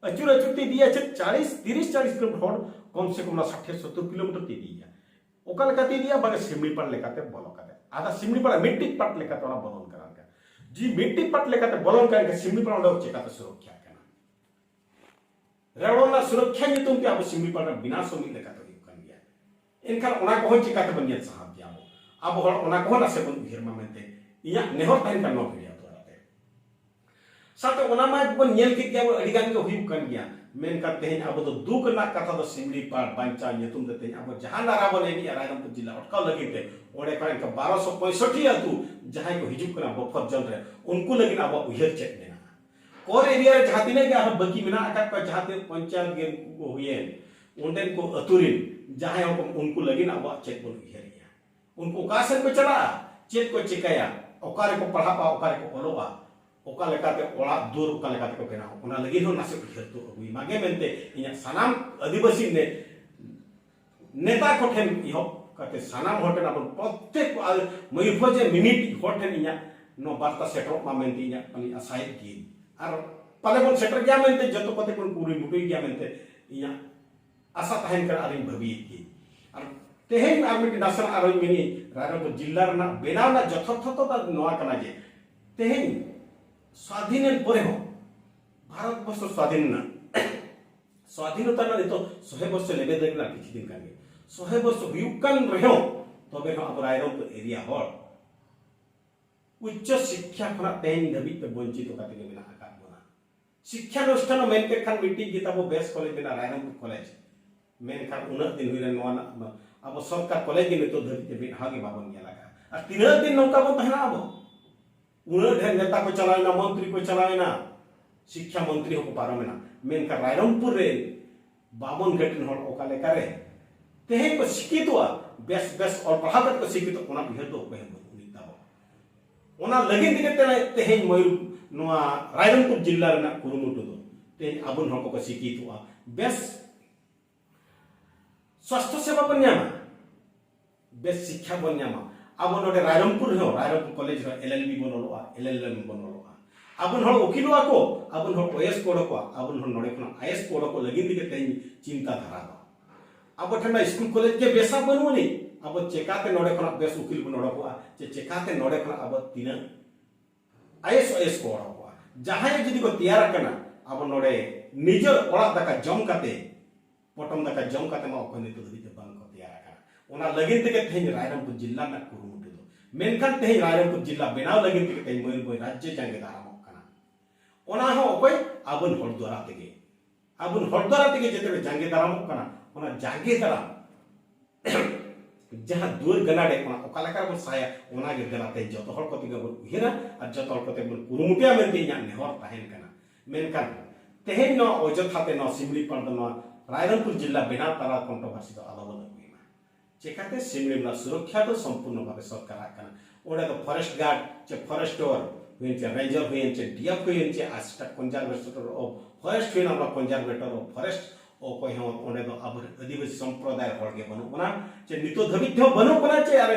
ᱟᱹᱪᱩᱨ ᱟᱹᱪᱩᱨ ᱛᱮ ᱤᱫᱤᱭᱟ ᱪᱮᱫ ᱪᱟᱞᱤᱥ, ᱛᱤᱨᱤᱥ ᱪᱟᱞᱤᱥ ᱠᱤᱞᱳᱢᱤᱴᱟᱨ ᱦᱚᱲ ᱠᱚᱢ ᱥᱮ ᱠᱚᱢ ᱚᱱᱟ ᱥᱟᱴᱷᱮ ᱥᱚᱛᱛᱚᱨ ᱠᱤᱞᱳᱢᱤᱴᱟᱨ ᱛᱮ ᱤᱫᱤᱭᱮᱭᱟ᱾ ᱚᱠᱟ ᱞᱮᱠᱟᱛᱮ ᱤᱫᱤᱭᱟ? ᱵᱟᱝ, ᱥᱤᱢᱞᱤᱯᱟᱞ ᱞᱮᱠᱟᱛᱮ ᱵᱚᱞᱚ ᱠᱟᱛᱮ᱾ ᱟᱫᱚ ᱥᱤᱢᱞᱤᱯᱟᱞ ᱢᱤᱫᱴᱤᱡ ᱯᱟᱴ ᱞᱮᱠᱟᱛᱮ ᱚᱱᱟ ᱵᱚᱞᱚᱱ ᱠᱟᱱᱟ᱾ ᱡᱩᱫᱤ ᱢᱤᱫᱴᱤᱡ ᱯᱟᱴ ᱞᱮᱠᱟᱛᱮ ᱵᱚᱞᱚᱱ ᱠᱟᱱ ᱠᱷᱟᱱ ᱥᱤᱢᱞᱤᱯᱟᱞ ᱚᱸᱰᱮ ᱪᱮᱠᱟᱛᱮ ᱥᱩᱨᱚᱠᱠᱷᱟ ᱠᱟᱱᱟ? ᱨᱮᱣᱲᱚ ᱨᱮᱱᱟᱜ ᱥᱩᱨᱚᱠᱠᱷᱟ ᱧᱩᱛᱩᱢ ᱛᱮ ᱟᱵᱚ ᱥᱤᱢᱞᱤᱯᱟᱞ ᱨᱮ ᱵᱤᱱᱟᱥ ᱦᱚᱸ ᱢᱤᱫ ᱞᱮᱠᱟᱛᱮ ᱦᱩᱭᱩᱜ ᱠᱟᱱ ᱜᱮᱭᱟ᱾ ᱮᱱᱠᱷᱟᱱ ᱚᱱᱟ ᱠᱚᱦᱚᱸ ᱪᱤᱠᱟᱹ ᱛᱮᱵᱚᱱ ᱧᱮᱞ ᱥᱟᱦᱟᱣ ᱠᱮᱭᱟ? ᱟᱵᱚ, ᱟᱵᱚ ᱦᱚᱲ ᱚᱱᱟ ᱠᱚᱦᱚᱸ ᱱᱟᱥᱮ ᱵᱚᱱ ᱩᱭᱦᱟᱹᱨ ᱢᱟ ᱢᱮᱱᱛᱮ ᱤᱧᱟᱹᱜ ᱱᱮᱦᱚᱨ ᱛᱟᱦᱮᱱ ᱠᱟᱱ ᱱᱚᱣᱟ ᱵᱷᱤᱰᱤᱭᱳ ᱛᱟᱞᱟᱛᱮ᱾ ᱥᱟᱶᱛᱮ ᱚᱱᱟ ᱢᱟ ᱵᱚᱱ ᱧᱮᱞ ᱠᱮᱫ ᱜᱮᱭᱟ ᱵᱚᱱ, ᱟᱹᱰᱤ ᱜᱟᱱ ᱜᱮ ᱦᱩᱭᱩᱜ ᱠᱟᱱ ᱜᱮᱭᱟ, ᱢᱮᱱᱠᱷᱟᱱ ᱛᱮᱦᱮᱧ ᱟᱵᱚ ᱫᱚ ᱫᱩᱠ ᱨᱮᱱᱟᱜ ᱠᱟᱛᱷᱟ ᱫᱚ ᱥᱤᱢᱞᱤᱯᱟᱞ ᱵᱟᱧᱪᱟᱣ ᱧᱩᱛᱩᱢ ᱛᱮ ᱛᱮᱦᱮᱧ ᱟᱵᱚ ᱡᱟᱦᱟᱸ ᱱᱟᱨᱟ ᱵᱚᱱ ᱮᱢᱮᱜᱼᱟ ᱨᱟᱭᱨᱚᱝᱯᱩᱨ ᱡᱤᱞᱟ ᱟᱴᱠᱟᱣ ᱞᱟᱹᱜᱤᱫ ᱛᱮ, ᱚᱸᱰᱮ ᱠᱷᱚᱱ ᱤᱱᱠᱟ ᱵᱟᱨᱚᱥᱚ ᱯᱚᱸᱭᱥᱚᱴᱴᱤ ᱟᱹᱛᱩ ᱡᱟᱦᱟᱸᱭ ᱠᱚ ᱦᱤᱡᱩᱜ ᱠᱟᱱᱟ ᱵᱚᱯᱷᱚᱨ ᱡᱳᱱ ᱨᱮ, ᱩᱱᱠᱩ ᱞᱟᱹᱜᱤᱫ ᱟᱵᱚᱣᱟᱜ ᱩᱭᱦᱟᱹᱨ ᱪᱮᱫ ᱢᱮᱱᱟᱜᱼᱟ? ᱠᱳᱨ ᱮᱨᱤᱭᱟ ᱨᱮ ᱡᱟᱦᱟᱸ ᱛᱤᱱᱟᱹᱜ ᱜᱮ ᱟᱨᱦᱚᱸ ᱵᱟᱹᱠᱤ ᱢᱮᱱᱟᱜ ᱟᱠᱟᱫ ᱠᱚᱣᱟ, ᱡᱟᱦᱟᱸ ᱛᱤᱱᱟᱹᱜ ᱯᱚᱧᱪᱟᱭᱮᱛ ᱜᱮ ᱩᱱᱠᱩ ᱠᱚ ᱦᱩᱭᱮᱱ, ᱚᱸᱰᱮᱱ ᱠᱚ ᱟᱹᱛᱩ ᱨᱮᱱ ᱡᱟᱦᱟᱸᱭ ᱦᱚᱸ ᱠᱚ, ᱩᱱᱠᱩ ᱞᱟᱹᱜᱤᱫ ᱟᱵᱚᱣᱟᱜ ᱪᱮᱫ ᱵᱚᱱ ᱩᱭᱦᱟᱹᱨᱮᱜᱼᱟ? ᱩᱱᱠᱩ ᱚᱠᱟ ᱥᱮᱫ ᱠᱚ ᱪᱟᱞᱟᱜᱼᱟ, ᱪᱮᱫ ᱠᱚ ᱪᱤᱠᱟᱹᱭᱟ, ᱚᱠᱟ ᱨᱮᱠᱚ ᱯᱟᱲᱦᱟᱜᱼᱟ, ᱚᱠᱟ ᱨᱮᱠᱚ ᱚᱞᱚᱜᱼᱟ, ᱚᱠᱟ ᱞᱮᱠᱟᱛᱮ ᱚᱲᱟᱜ ᱫᱩᱣᱟᱹᱨ ᱚᱠᱟ ᱞᱮᱠᱟᱛᱮ ᱠᱚ ᱵᱮᱱᱟᱣᱟ, ᱚᱱᱟ ᱞᱟᱹᱜᱤᱫ ᱦᱚᱸ ᱱᱟᱥᱮ ᱩᱭᱦᱟᱹᱨ ᱫᱚ ᱟᱹᱜᱩᱭ ᱢᱟᱜᱮ ᱢᱮᱱᱛᱮ ᱤᱧᱟᱹᱜ ᱥᱟᱱᱟᱢ ᱟᱹᱫᱤᱵᱟᱹᱥᱤ ᱱᱮ-, ᱱᱮᱛᱟ ᱠᱚᱴᱷᱮᱱ ᱮᱦᱚᱵ ᱠᱟᱛᱮ ᱥᱟᱱᱟᱢ ᱦᱚᱲ ᱴᱷᱮᱱ, ᱟᱵᱚ ᱯᱨᱚᱛᱛᱮᱠ ᱠᱚ ᱟᱞᱮ ᱢᱚᱭᱩᱨᱵᱷᱚᱸᱡᱽ ᱨᱮ ᱢᱤᱢᱤᱫ ᱦᱚᱲ ᱴᱷᱮᱱ ᱤᱧᱟᱹᱜ ᱱᱚᱣᱟ ᱵᱟᱨᱛᱟ ᱥᱮᱴᱮᱨᱚᱜ ᱢᱟ ᱢᱮᱱᱛᱮ ᱤᱧᱟᱹᱜ ᱟᱹᱞᱤᱧ ᱟᱥᱟᱭᱮᱫ ᱜᱮ᱾ ᱟᱨ ᱯᱟᱞᱮ ᱵᱚᱱ ᱥᱮᱴᱮᱨ ᱜᱮᱭᱟ ᱢᱮᱱᱛᱮ ᱡᱚᱛᱚ ᱠᱚᱛᱮ ᱵᱚᱱ ᱠᱩᱨᱩᱢᱩᱴᱩᱭ ᱜᱮᱭᱟ ᱢᱮᱱᱛᱮ ᱤᱧᱟᱹᱜ ᱟᱥᱟ ᱛᱟᱦᱮᱱ ᱠᱟᱱᱟ ᱟᱨᱤᱧ ᱵᱷᱟᱹᱵᱤᱭᱮᱫ ᱜᱮ᱾ ᱟᱨ ᱛᱮᱦᱮᱧ ᱟᱨ ᱢᱤᱫᱴᱤᱡ ᱱᱟᱥᱮᱱᱟᱜ ᱟᱨᱚᱧ ᱢᱮᱱᱮᱫ, ᱨᱟᱭᱨᱚᱝᱯᱩᱨ ᱡᱤᱞᱟ ᱨᱮᱱᱟᱜ ᱵᱮᱱᱟᱣ ᱨᱮᱱᱟᱜ ᱡᱚᱛᱷᱟᱨᱛᱷᱚᱛᱟ ᱫᱚ ᱱᱚᱣᱟ ᱠᱟᱱᱟ ᱡᱮ ᱛᱮᱦᱮᱧ ᱥᱣᱟᱫᱷᱤᱱ ᱮᱱ ᱯᱚᱨᱮ ᱦᱚᱸ, ᱵᱷᱟᱨᱚᱛ ᱵᱚᱨᱥᱚ ᱥᱣᱟᱫᱷᱤᱱ ᱮᱱᱟ, ᱥᱣᱟᱫᱷᱤᱱᱚᱛᱟ ᱨᱮᱱᱟᱜ ᱱᱤᱛᱚᱜ ᱥᱚᱦᱮ ᱵᱚᱨᱥᱚ ᱞᱮᱵᱮᱫ ᱨᱮᱱᱟᱜ ᱠᱤᱪᱷᱩ ᱫᱤᱱ ᱠᱟᱱ ᱜᱮ, ᱥᱚᱦᱮ ᱵᱚᱨᱥᱚ ᱦᱩᱭᱩᱜ ᱠᱟᱱ ᱨᱮᱦᱚᱸ, ᱛᱚᱵᱮ ᱦᱚᱸ ᱟᱵᱚ ᱨᱟᱭᱨᱚᱝᱯᱩᱨ ᱮᱨᱤᱭᱟ ᱦᱚᱲ ᱩᱪᱪᱚ ᱥᱤᱠᱠᱷᱟ ᱠᱷᱚᱱᱟᱜ ᱛᱮᱦᱮᱧ ᱫᱷᱟᱹᱵᱤᱡ ᱛᱮ ᱵᱚᱧᱪᱤᱛ ᱠᱟᱛᱮ ᱜᱮ ᱢᱮᱱᱟᱜ ᱟᱠᱟᱫ ᱵᱚᱱᱟ᱾ ᱥᱤᱠᱠᱷᱟ ᱚᱱᱩᱥᱴᱷᱟᱱ ᱦᱚᱸ ᱢᱮᱱ ᱠᱮᱫ ᱠᱷᱟᱱ ᱢᱤᱫᱴᱤᱡ ᱜᱮ ᱛᱟᱵᱚ ᱵᱮᱥ ᱠᱚᱞᱮᱡᱽ ᱢᱮᱱᱟᱜᱼᱟ, ᱨᱟᱭᱨᱚᱝᱯᱩᱨ ᱠᱚᱞᱮᱡᱽ᱾ ᱢᱮᱱᱠᱷᱟᱱ ᱩᱱᱟᱹᱜ ᱫᱤᱱ ᱦᱩᱭᱱᱟ ᱱᱚᱣᱟ ᱨᱮᱱᱟᱜ ᱟᱵᱚ ᱥᱚᱨᱠᱟᱨ ᱠᱚᱞᱮᱡᱽ ᱜᱮ ᱱᱤᱛᱚᱜ ᱫᱷᱟᱹᱵᱤᱡ ᱛᱮ ᱢᱤᱫ ᱦᱚᱸ ᱜᱮ ᱵᱟᱵᱚᱱ ᱧᱮᱞ ᱟᱠᱟᱫᱼᱟ᱾ ᱟᱨ ᱛᱤᱱᱟᱹᱜ ᱫᱤᱱ ᱱᱚᱝᱠᱟ ᱵᱚᱱ ᱛᱟᱦᱮᱱᱟ ᱟᱵᱚ? ᱩᱱᱟᱹᱜ ᱰᱷᱮᱨ ᱱᱮᱛᱟ ᱠᱚ ᱪᱟᱞᱟᱣᱮᱱᱟ, ᱢᱚᱱᱛᱨᱤ ᱠᱚ ᱪᱟᱞᱟᱣᱮᱱᱟ, ᱥᱤᱠᱠᱷᱟ ᱢᱚᱱᱛᱨᱤ ᱦᱚᱸᱠᱚ ᱯᱟᱨᱚᱢᱮᱱᱟ, ᱢᱮᱱᱠᱷᱟᱱ ᱨᱟᱭᱨᱚᱝᱯᱩᱨ ᱨᱮ ᱵᱟᱢᱚᱱ ᱜᱷᱟᱹᱴᱤ ᱨᱮᱱ ᱦᱚᱲ ᱚᱠᱟ ᱞᱮᱠᱟᱨᱮ ᱛᱮᱦᱮᱧ ᱠᱚ ᱥᱤᱠᱠᱷᱤᱛᱚᱜᱼᱟ, ᱵᱮᱥ ᱵᱮᱥ ᱚᱞ ᱯᱟᱲᱦᱟᱣ ᱠᱟᱛᱮ ᱠᱚ ᱥᱤᱠᱠᱷᱤᱛᱚᱜ, ᱚᱱᱟ ᱩᱭᱦᱟᱹᱨ ᱫᱚ ᱚᱠᱚᱭ ᱦᱚᱸ ᱵᱟᱹᱱᱩᱜ ᱟᱹᱱᱤᱡ ᱛᱟᱵᱚᱱ᱾ ᱚᱱᱟ ᱞᱟᱹᱜᱤᱫ ᱛᱮᱜᱮ ᱛᱮ-, ᱛᱮᱦᱮᱧ ᱢᱚᱭᱩᱨ, ᱱᱚᱣᱟ ᱨᱟᱭᱨᱚᱝᱯᱩᱨ ᱡᱤᱞᱟ ᱨᱮᱱᱟᱜ ᱠᱩᱨᱩᱢᱩᱴᱩ ᱫᱚ ᱛᱮᱦᱮᱧ ᱟᱵᱚ ᱦᱚᱲ ᱠᱚᱠᱚ ᱥᱤᱠᱠᱷᱤᱛᱚᱜᱼᱟ, ᱵᱮᱥ ᱥᱟᱥᱛᱷᱚ ᱥᱮᱵᱟ ᱵᱚᱱ ᱧᱟᱢᱟ, ᱵᱮᱥ ᱥᱤᱠᱠᱷᱟ ᱵᱚᱱ ᱧᱟᱢᱟ᱾ ᱟᱵᱚ ᱱᱚᱰᱮ ᱨᱟᱭᱨᱚᱝᱯᱩᱨ ᱨᱮᱦᱚᱸ, ᱨᱟᱭᱨᱚᱝᱯᱩᱨ ᱠᱚᱞᱮᱡᱽ ᱨᱮᱦᱚᱸ ᱮᱞ ᱮᱞ ᱵᱤ ᱵᱚᱱ ᱚᱞᱚᱜᱼᱟ, ᱮᱞ ᱮᱞ ᱮᱢ ᱵᱚᱱ ᱚᱞᱚᱜᱼᱟ᱾ ᱟᱵᱚ ᱦᱚᱲ ᱩᱠᱤᱞᱚᱜᱼᱟ ᱠᱚ, ᱟᱵᱚ ᱦᱚᱲ ᱳᱭᱮᱥ ᱠᱚ ᱚᱰᱚᱠᱚᱜᱼᱟ, ᱟᱵᱚ ᱦᱚᱲ ᱱᱚᱰᱮ ᱠᱷᱚᱱᱟᱜ ᱟᱭ ᱮᱥ ᱠᱚ ᱚᱰᱚᱠᱚᱜ ᱞᱟᱹᱜᱤᱫ ᱛᱮᱜᱮ ᱛᱮᱦᱮᱧ ᱪᱤᱱᱛᱟ ᱫᱷᱟᱨᱟ ᱫᱚ᱾ ᱟᱵᱚ ᱴᱷᱮᱱ ᱢᱟ ᱥᱠᱩᱞ ᱠᱚᱞᱮᱡᱽ ᱜᱮ ᱵᱮᱥᱟ ᱵᱟᱹᱱᱩᱜ ᱟᱹᱱᱤᱡ, ᱟᱵᱚ ᱪᱮᱠᱟᱛᱮ ᱱᱚᱰᱮ ᱠᱷᱚᱱᱟᱜ ᱵᱮᱥ ᱩᱠᱤᱞ ᱵᱚᱱ ᱚᱰᱚᱠᱚᱜᱼᱟ, ᱪᱮ ᱪᱮᱠᱟᱛᱮ ᱱᱚᱰᱮ ᱠᱷᱚᱱᱟᱜ ᱟᱵᱚ ᱛᱤᱱᱟᱹᱜ ᱟᱭ ᱮᱥ ᱳᱭᱮᱥ ᱠᱚ ᱚᱰᱚᱠᱚᱜᱼᱟ? ᱡᱟᱦᱟᱸᱭ ᱡᱩᱫᱤ ᱠᱚ ᱛᱮᱭᱟᱨ ᱟᱠᱟᱱᱟ, ᱟᱵᱚ ᱱᱚᱰᱮ ᱱᱤᱡᱮᱨ ᱚᱲᱟᱜ ᱫᱟᱠᱟ ᱡᱚᱢ ᱠᱟᱛᱮ, ᱯᱚᱴᱚᱢ ᱫᱟᱠᱟ ᱡᱚᱢ ᱠᱟᱛᱮ ᱢᱟ ᱚᱠᱚᱭ ᱱᱤᱛᱚᱜ ᱫᱷᱟᱹᱵᱤᱡ ᱛᱮ ᱵᱟᱝ ᱠᱚ ᱛᱮᱭᱟᱨ ᱟᱠᱟᱱᱟ᱾ ᱚᱱᱟ ᱞᱟᱹᱜᱤᱫ ᱛᱮᱜᱮ ᱛᱮᱦᱮᱧ ᱨᱟᱭᱨᱚᱝᱯᱩᱨ ᱡᱤᱞᱟ ᱨᱮᱱᱟᱜ ᱠᱩᱨᱩᱢᱩᱴᱩ ᱫᱚ᱾ ᱢᱮᱱᱠᱷᱟᱱ ᱛᱮᱦᱮᱧ ᱨᱟᱭᱨᱚᱝᱯᱩᱨ ᱡᱤᱞᱟ ᱵᱮᱱᱟᱣ ᱞᱟᱹᱜᱤᱫ ᱛᱮᱜᱮ ᱛᱮᱦᱮᱧ ᱢᱚᱭᱩᱨᱵᱷᱚᱸᱡᱽ ᱨᱟᱡᱽᱡᱚ ᱡᱟᱸᱜᱮ ᱫᱟᱨᱟᱢᱚᱜ ᱠᱟᱱᱟ᱾ ᱚᱱᱟ ᱦᱚᱸ ᱚᱠᱚᱭ? ᱟᱵᱚ ᱦᱚᱲ ᱫᱟᱨᱟᱭ ᱛᱮᱜᱮ᱾ ᱟᱵᱚ ᱦᱚᱲ ᱫᱟᱨᱟᱭ ᱛᱮᱜᱮ ᱡᱮᱛᱮ ᱡᱟᱸᱜᱮ ᱫᱟᱨᱟᱢᱚᱜ ᱠᱟᱱᱟ᱾ ᱚᱱᱟ ᱡᱟᱸᱜᱮ ᱫᱟᱨᱟᱢ ᱡᱟᱦᱟᱸ ᱫᱩᱣᱟᱹᱨ ᱜᱟᱱᱟᱰᱮ ᱠᱷᱚᱱᱟᱜ ᱚᱠᱟ ᱞᱮᱠᱟ ᱨᱮᱵᱚᱱ ᱥᱟᱦᱟᱭᱟ, ᱚᱱᱟ ᱜᱮ ᱫᱮᱞᱟ ᱛᱮ ᱡᱚᱛᱚ ᱦᱚᱲ ᱠᱚᱛᱮ ᱜᱮ ᱵᱚᱱ ᱩᱭᱦᱟᱹᱨᱟ ᱟᱨ ᱡᱚᱛᱚ ᱦᱚᱲ ᱠᱚᱛᱮ ᱵᱚᱱ ᱠᱩᱨᱩᱢᱩᱴᱩᱭᱟ ᱢᱮᱱᱛᱮ ᱤᱧᱟᱹᱜ ᱱᱮᱦᱚᱨ ᱛᱟᱦᱮᱱ ᱠᱟᱱᱟ᱾ ᱢᱮᱱᱠᱷᱟᱱ ᱛᱮᱦᱮᱧ ᱱᱚᱣᱟ ᱚᱡᱚᱛᱷᱟ ᱛᱮ ᱱᱚᱣᱟ ᱥᱤᱢᱞᱤᱯᱟᱞ ᱫᱚ ᱱᱚᱣᱟ ᱨᱟᱭᱨᱚᱝᱯᱩᱨ ᱡᱤᱞᱟ ᱵᱮᱱᱟᱣ ᱛᱟᱞᱟ ᱠᱚᱱᱴᱨᱳᱵᱷᱟᱨᱥᱤ ᱫᱚ ᱟᱞᱚ ᱵᱚᱱ ᱟᱹᱜᱩᱭ ᱢᱟ᱾ ᱪᱮᱠᱟᱛᱮ ᱥᱤᱢᱞᱤ ᱨᱮᱱᱟᱜ ᱥᱩᱨᱚᱠᱠᱷᱟ ᱫᱚ ᱥᱚᱢᱯᱩᱨᱱᱚ ᱵᱷᱟᱵᱮ ᱥᱚᱨᱠᱟᱨᱟᱜ ᱠᱟᱱᱟ᱾ ᱚᱸᱰᱮ ᱫᱚ ᱯᱷᱚᱨᱮᱥᱴ ᱜᱟᱨᱰ ᱪᱮ ᱯᱷᱚᱨᱮᱥᱴᱚᱨ ᱦᱩᱭᱮᱱ ᱪᱮ ᱨᱮᱧᱡᱟᱨ ᱦᱩᱭᱮᱱ ᱪᱮ ᱰᱤ ᱮᱯᱷ ᱦᱩᱭᱮᱱ ᱪᱮ ᱟᱥᱤᱥᱴᱮᱱᱴ ᱠᱚᱱᱡᱟᱨᱵᱷᱮᱴᱚᱨ ᱚᱯᱷ ᱯᱷᱚᱨᱮᱥᱴ ᱦᱩᱭᱮᱱ ᱟᱵᱚ ᱠᱚᱱᱡᱟᱨᱵᱷᱮᱴᱚᱨ ᱚᱯᱷ ᱯᱷᱚᱨᱮᱥᱴ, ᱚᱠᱚᱭ ᱦᱚᱸ ᱚᱸᱰᱮ ᱫᱚ ᱟᱵᱚ ᱟᱹᱫᱤᱵᱟᱹᱥᱤ ᱥᱚᱢᱯᱨᱚᱫᱟᱭ ᱦᱚᱲ ᱜᱮ ᱵᱟᱹᱱᱩᱜ ᱵᱚᱱᱟ᱾ ᱪᱮ ᱱᱤᱛᱚᱜ ᱫᱷᱟᱹᱵᱤᱡ ᱛᱮᱦᱚᱸ ᱵᱟᱹᱱᱩᱜ ᱵᱚᱱᱟ, ᱪᱮ ᱟᱨ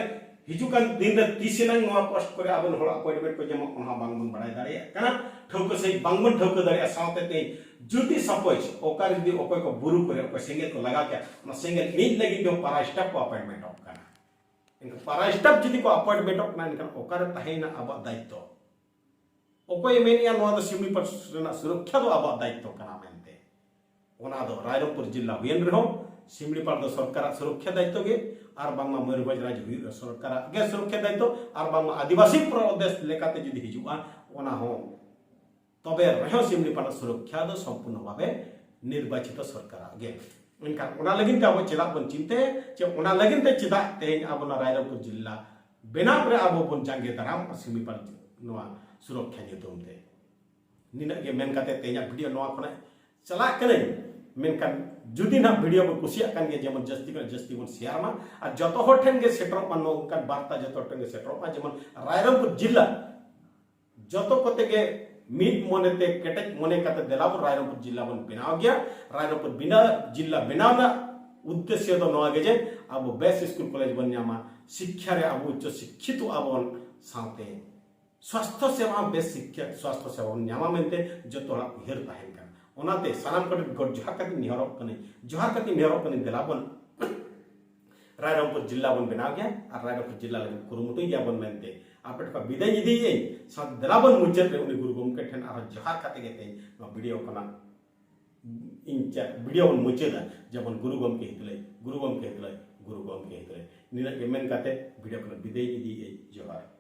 ᱦᱤᱡᱩᱜ ᱠᱟᱱ ᱫᱤᱱ ᱨᱮ ᱛᱤᱥ ᱮᱱᱟᱝ ᱱᱚᱣᱟ ᱯᱳᱥᱴ ᱠᱚᱨᱮ ᱟᱵᱚ ᱦᱚᱲ ᱟᱯᱚᱭᱮᱱᱴᱢᱮᱱᱴ ᱠᱚ ᱧᱟᱢᱚᱜ, ᱚᱱᱟ ᱦᱚᱸ ᱵᱟᱝᱵᱚᱱ ᱵᱟᱲᱟᱭ ᱫᱟᱲᱮᱭᱟᱜ ᱠᱟᱱᱟ᱾ ᱴᱷᱟᱹᱣᱠᱟᱹ ᱥᱟᱺᱦᱤᱡ ᱵᱟᱝᱵᱚᱱ ᱴᱷᱟᱹᱣᱠᱟᱹ ᱫᱟᱲᱮᱭᱟᱜᱼᱟ᱾ ᱥᱟᱶᱛᱮ ᱛᱮᱦᱮᱧ ᱡᱩᱫᱤ ᱥᱟᱯᱳᱡᱽ ᱚᱠᱟᱨᱮ ᱡᱩᱫᱤ ᱚᱠᱚᱭ ᱠᱚ ᱵᱩᱨᱩ ᱠᱚᱨᱮ ᱚᱠᱚᱭ ᱥᱮᱸᱜᱮᱞ ᱠᱚ ᱞᱟᱜᱟᱣ ᱠᱮᱭᱟ, ᱚᱱᱟ ᱥᱮᱸᱜᱮᱞ ᱤᱬᱤᱡ ᱞᱟᱹᱜᱤᱫ ᱫᱚ ᱯᱟᱨᱟ ᱥᱴᱟᱯ ᱠᱚ ᱟᱯᱚᱭᱮᱱᱴᱢᱮᱱᱴᱚᱜ ᱠᱟᱱᱟ᱾ ᱮᱱᱠᱷᱟᱱ ᱯᱟᱨᱟ ᱥᱴᱟᱯ ᱡᱩᱫᱤ ᱠᱚ ᱟᱯᱚᱭᱮᱱᱴᱢᱮᱱᱴᱚᱜ ᱠᱟᱱᱟ, ᱮᱱᱠᱷᱟᱱ ᱚᱠᱟᱨᱮ ᱛᱟᱦᱮᱸᱭᱮᱱᱟ ᱟᱵᱚᱣᱟᱜ ᱫᱟᱭᱤᱛᱛᱚ? ᱚᱠᱚᱭᱮ ᱢᱮᱱᱮᱜᱼᱟ ᱱᱚᱣᱟ ᱫᱚ ᱥᱤᱢᱞᱤᱯᱟᱞ ᱨᱮᱱᱟᱜ ᱥᱩᱨᱚᱠᱠᱷᱟ ᱫᱚ ᱟᱵᱚᱣᱟᱜ ᱫᱟᱭᱤᱛᱛᱚ ᱠᱟᱱᱟ ᱢᱮᱱᱛᱮ? ᱚᱱᱟ ᱫᱚ ᱨᱟᱭᱨᱚᱝᱯᱩᱨ ᱡᱤᱞᱟ ᱦᱩᱭᱮᱱ ᱨᱮᱦᱚᱸ ᱥᱤᱢᱞᱤᱯᱟᱞ ᱫᱚ ᱥᱚᱨᱠᱟᱨᱟᱜ ᱥᱩᱨᱚᱠᱠᱷᱟ ᱫᱟᱭᱤᱛᱛᱚ ᱜᱮ, ᱟᱨ ᱵᱟᱝᱢᱟ ᱢᱚᱭᱩᱨᱵᱷᱚᱸᱡᱽ ᱨᱟᱡᱽ ᱦᱩᱭᱩᱜ ᱨᱮ ᱥᱚᱨᱠᱟᱨᱟᱜ ᱜᱮ ᱥᱩᱨᱚᱠᱠᱷᱟ ᱫᱟᱭᱤᱛᱛᱚ, ᱟᱨ ᱵᱟᱝᱢᱟ ᱟᱹᱫᱤᱵᱟᱹᱥᱤ ᱯᱨᱚᱫᱮᱥ ᱞᱮᱠᱟᱛᱮ ᱡᱩᱫᱤ ᱦᱤᱡᱩᱜᱼᱟ, ᱚᱱᱟ ᱦᱚᱸ ᱛᱚᱵᱮ ᱨᱮᱦᱚᱸ ᱥᱤᱢᱞᱤᱯᱟᱞ ᱥᱩᱨᱚᱠᱠᱷᱟ ᱫᱚ ᱥᱚᱢᱯᱩᱨᱱᱚ ᱵᱷᱟᱵᱮ ᱱᱤᱨᱵᱟᱪᱤᱛᱚ ᱥᱚᱨᱠᱟᱨᱟᱜ ᱜᱮ᱾ ᱮᱱᱠᱷᱟᱱ ᱚᱱᱟ ᱞᱟᱹᱜᱤᱫ ᱛᱮ ᱟᱵᱚ ᱪᱮᱫᱟᱜ ᱵᱚᱱ ᱪᱤᱱᱛᱟᱹᱭᱟ ᱡᱮ ᱚᱱᱟ ᱞᱟᱹᱜᱤᱫ ᱛᱮ ᱪᱮᱫᱟᱜ ᱛᱮᱦᱮᱧ ᱟᱵᱚ ᱱᱚᱣᱟ ᱨᱟᱭᱨᱚᱝᱯᱩᱨ ᱡᱤᱞᱟ ᱵᱮᱱᱟᱣ ᱨᱮ ᱟᱵᱚ ᱵᱚᱱ ᱡᱟᱸᱜᱮ ᱫᱟᱨᱟᱢ ᱥᱤᱢᱞᱤᱯᱟᱞ ᱱᱚᱣᱟ ᱥᱩᱨᱚᱠᱠᱷᱟ ᱧᱩᱛᱩᱢ ᱛᱮ᱾ ᱱᱤᱱᱟᱹᱜ ᱜᱮ ᱢᱮᱱ ᱠᱟᱛᱮ ᱛᱮᱦᱮᱧᱟᱜ ᱵᱷᱤᱰᱤᱭᱳ ᱱᱚᱣᱟ ᱠᱷᱚᱱᱟᱜ ᱪᱟᱞᱟᱜ ᱠᱟᱹᱱᱟᱹᱧ᱾ ᱢᱮᱱᱠᱷᱟᱱ ᱡᱩᱫᱤ ᱱᱟᱦᱟᱜ ᱵᱷᱤᱰᱤᱭᱳ ᱵᱚ ᱠᱩᱥᱤᱭᱟᱜ ᱠᱟᱱ ᱜᱮᱭᱟ, ᱡᱮᱢᱚᱱ ᱡᱟᱹᱥᱛᱤ ᱠᱷᱚᱱ ᱡᱟᱹᱥᱛᱤ ᱵᱚᱱ ᱥᱮᱭᱟᱨ ᱢᱟ ᱟᱨ ᱡᱚᱛᱚ ᱦᱚᱲ ᱴᱷᱮᱱ ᱜᱮ ᱥᱮᱴᱮᱨᱚᱜ ᱢᱟ, ᱱᱚᱝᱠᱟᱱ ᱵᱟᱨᱛᱟ ᱡᱚᱛᱚ ᱦᱚᱲ ᱴᱷᱮᱱ ᱜᱮ ᱥᱮᱴᱮᱨᱚᱜ ᱢᱟ, ᱡᱮᱢᱚᱱ ᱨᱟᱭᱨᱚᱝᱯᱩᱨ ᱡᱤᱞᱟ ᱡᱚᱛᱚ ᱠᱚᱛᱮ ᱜᱮ ᱢᱤᱫ ᱢᱚᱱᱮᱛᱮ ᱠᱮᱴᱮᱡ ᱢᱚᱱᱮ ᱠᱟᱛᱮ ᱫᱮᱞᱟ ᱵᱚᱱ ᱨᱟᱭᱨᱚᱝᱯᱩᱨ ᱡᱤᱞᱟ ᱵᱚᱱ ᱵᱮᱱᱟᱣ ᱜᱮᱭᱟ᱾ ᱨᱟᱭᱨᱚᱝᱯᱩᱨ ᱵᱤᱱᱟ ᱡᱤᱞᱟ ᱵᱮᱱᱟᱣ ᱨᱮᱱᱟᱜ ᱩᱫᱽᱫᱮᱥᱭᱚ ᱫᱚ ᱱᱚᱣᱟ ᱜᱮ ᱡᱮ ᱟᱵᱚ ᱵᱮᱥ ᱥᱠᱩᱞ ᱠᱚᱞᱮᱡᱽ ᱵᱚᱱ ᱧᱟᱢᱟ, ᱥᱤᱠᱠᱷᱟ ᱨᱮ ᱟᱵᱚ ᱩᱪᱪᱚ ᱥᱤᱠᱠᱷᱤᱛᱚ ᱟᱵᱚᱱ, ᱥᱟᱶᱛᱮ ᱥᱟᱥᱛᱷᱚ ᱥᱮᱵᱟ ᱦᱚᱸ ᱵᱮᱥ ᱥᱤᱠᱠᱷᱟ ᱥᱟᱥᱛᱷᱚ ᱥᱮᱵᱟ ᱵᱚᱱ ᱧᱟᱢᱟ ᱢᱮᱱᱛᱮ ᱡᱚᱛᱚ ᱦᱚᱲᱟᱜ ᱩᱭᱦᱟᱹᱨ ᱛᱟᱦᱮᱱ ᱠᱟᱱᱟ᱾ ᱚᱱᱟᱛᱮ ᱥᱟᱱᱟᱢ ᱠᱚᱴᱷᱮᱱ ᱜᱚᱰ ᱡᱚᱦᱟᱨ ᱠᱟᱛᱮ ᱱᱮᱦᱚᱨᱚᱜ ᱠᱟᱹᱱᱟᱹᱧ, ᱡᱚᱦᱟᱨ ᱠᱟᱛᱮ ᱱᱮᱦᱚᱨᱚᱜ ᱠᱟᱹᱱᱟᱹᱧ, ᱫᱮᱞᱟ ᱵᱚᱱ ᱨᱟᱭᱨᱚᱝᱯᱩᱨ ᱡᱤᱞᱟ ᱵᱚᱱ ᱵᱮᱱᱟᱣ ᱜᱮᱭᱟ ᱟᱨ ᱨᱟᱭᱨᱚᱝᱯᱩᱨ ᱡᱤᱞᱟ ᱞᱟᱹᱜᱤᱫ ᱠᱩᱨᱩᱢᱩᱴᱩᱭ ᱜᱮᱭᱟ ᱵᱚᱱ ᱢᱮᱱᱛᱮ ᱟᱯᱮ ᱴᱷᱮᱱ ᱠᱷᱚᱱ ᱵᱤᱫᱟᱹᱭ ᱤᱫᱤᱭᱮᱫᱟᱹᱧ᱾ ᱥᱟᱶᱛᱮ ᱫᱮᱞᱟ ᱵᱚᱱ ᱢᱩᱪᱟᱹᱫ ᱨᱮ ᱩᱱᱤ ᱜᱩᱨᱩ ᱜᱚᱢᱠᱮ ᱴᱷᱮᱱ ᱟᱨᱦᱚᱸ ᱡᱚᱦᱟᱨ ᱠᱟᱛᱮ ᱜᱮ ᱛᱮᱦᱮᱧ ᱱᱚᱣᱟ ᱵᱷᱤᱰᱤᱭᱳ ᱠᱷᱚᱱᱟᱜ ᱤᱧ ᱪᱟ-, ᱵᱷᱤᱰᱤᱭᱳ ᱵᱚᱱ ᱢᱩᱪᱟᱹᱫᱟ᱾ ᱡᱮᱢᱚᱱ ᱜᱩᱨᱩ ᱜᱚᱢᱠᱮ ᱦᱤᱛᱞᱟᱹᱭ, ᱜᱩᱨᱩ ᱜᱚᱢᱠᱮ ᱦᱤᱛᱞᱟᱹᱭ, ᱜᱩᱨᱩ ᱜᱚᱢᱠᱮ ᱦᱤᱛᱞᱟᱹᱭ᱾ ᱱᱤᱱᱟᱹᱜ ᱜᱮ ᱢᱮᱱ ᱠᱟᱛᱮ ᱵᱷᱤᱰᱤᱭᱳ ᱠᱷᱚᱱᱟᱜ ᱵᱤᱫᱟᱹᱭ ᱤᱫᱤᱭᱮᱫᱟᱹᱧ᱾ ᱡᱚᱦᱟᱨ᱾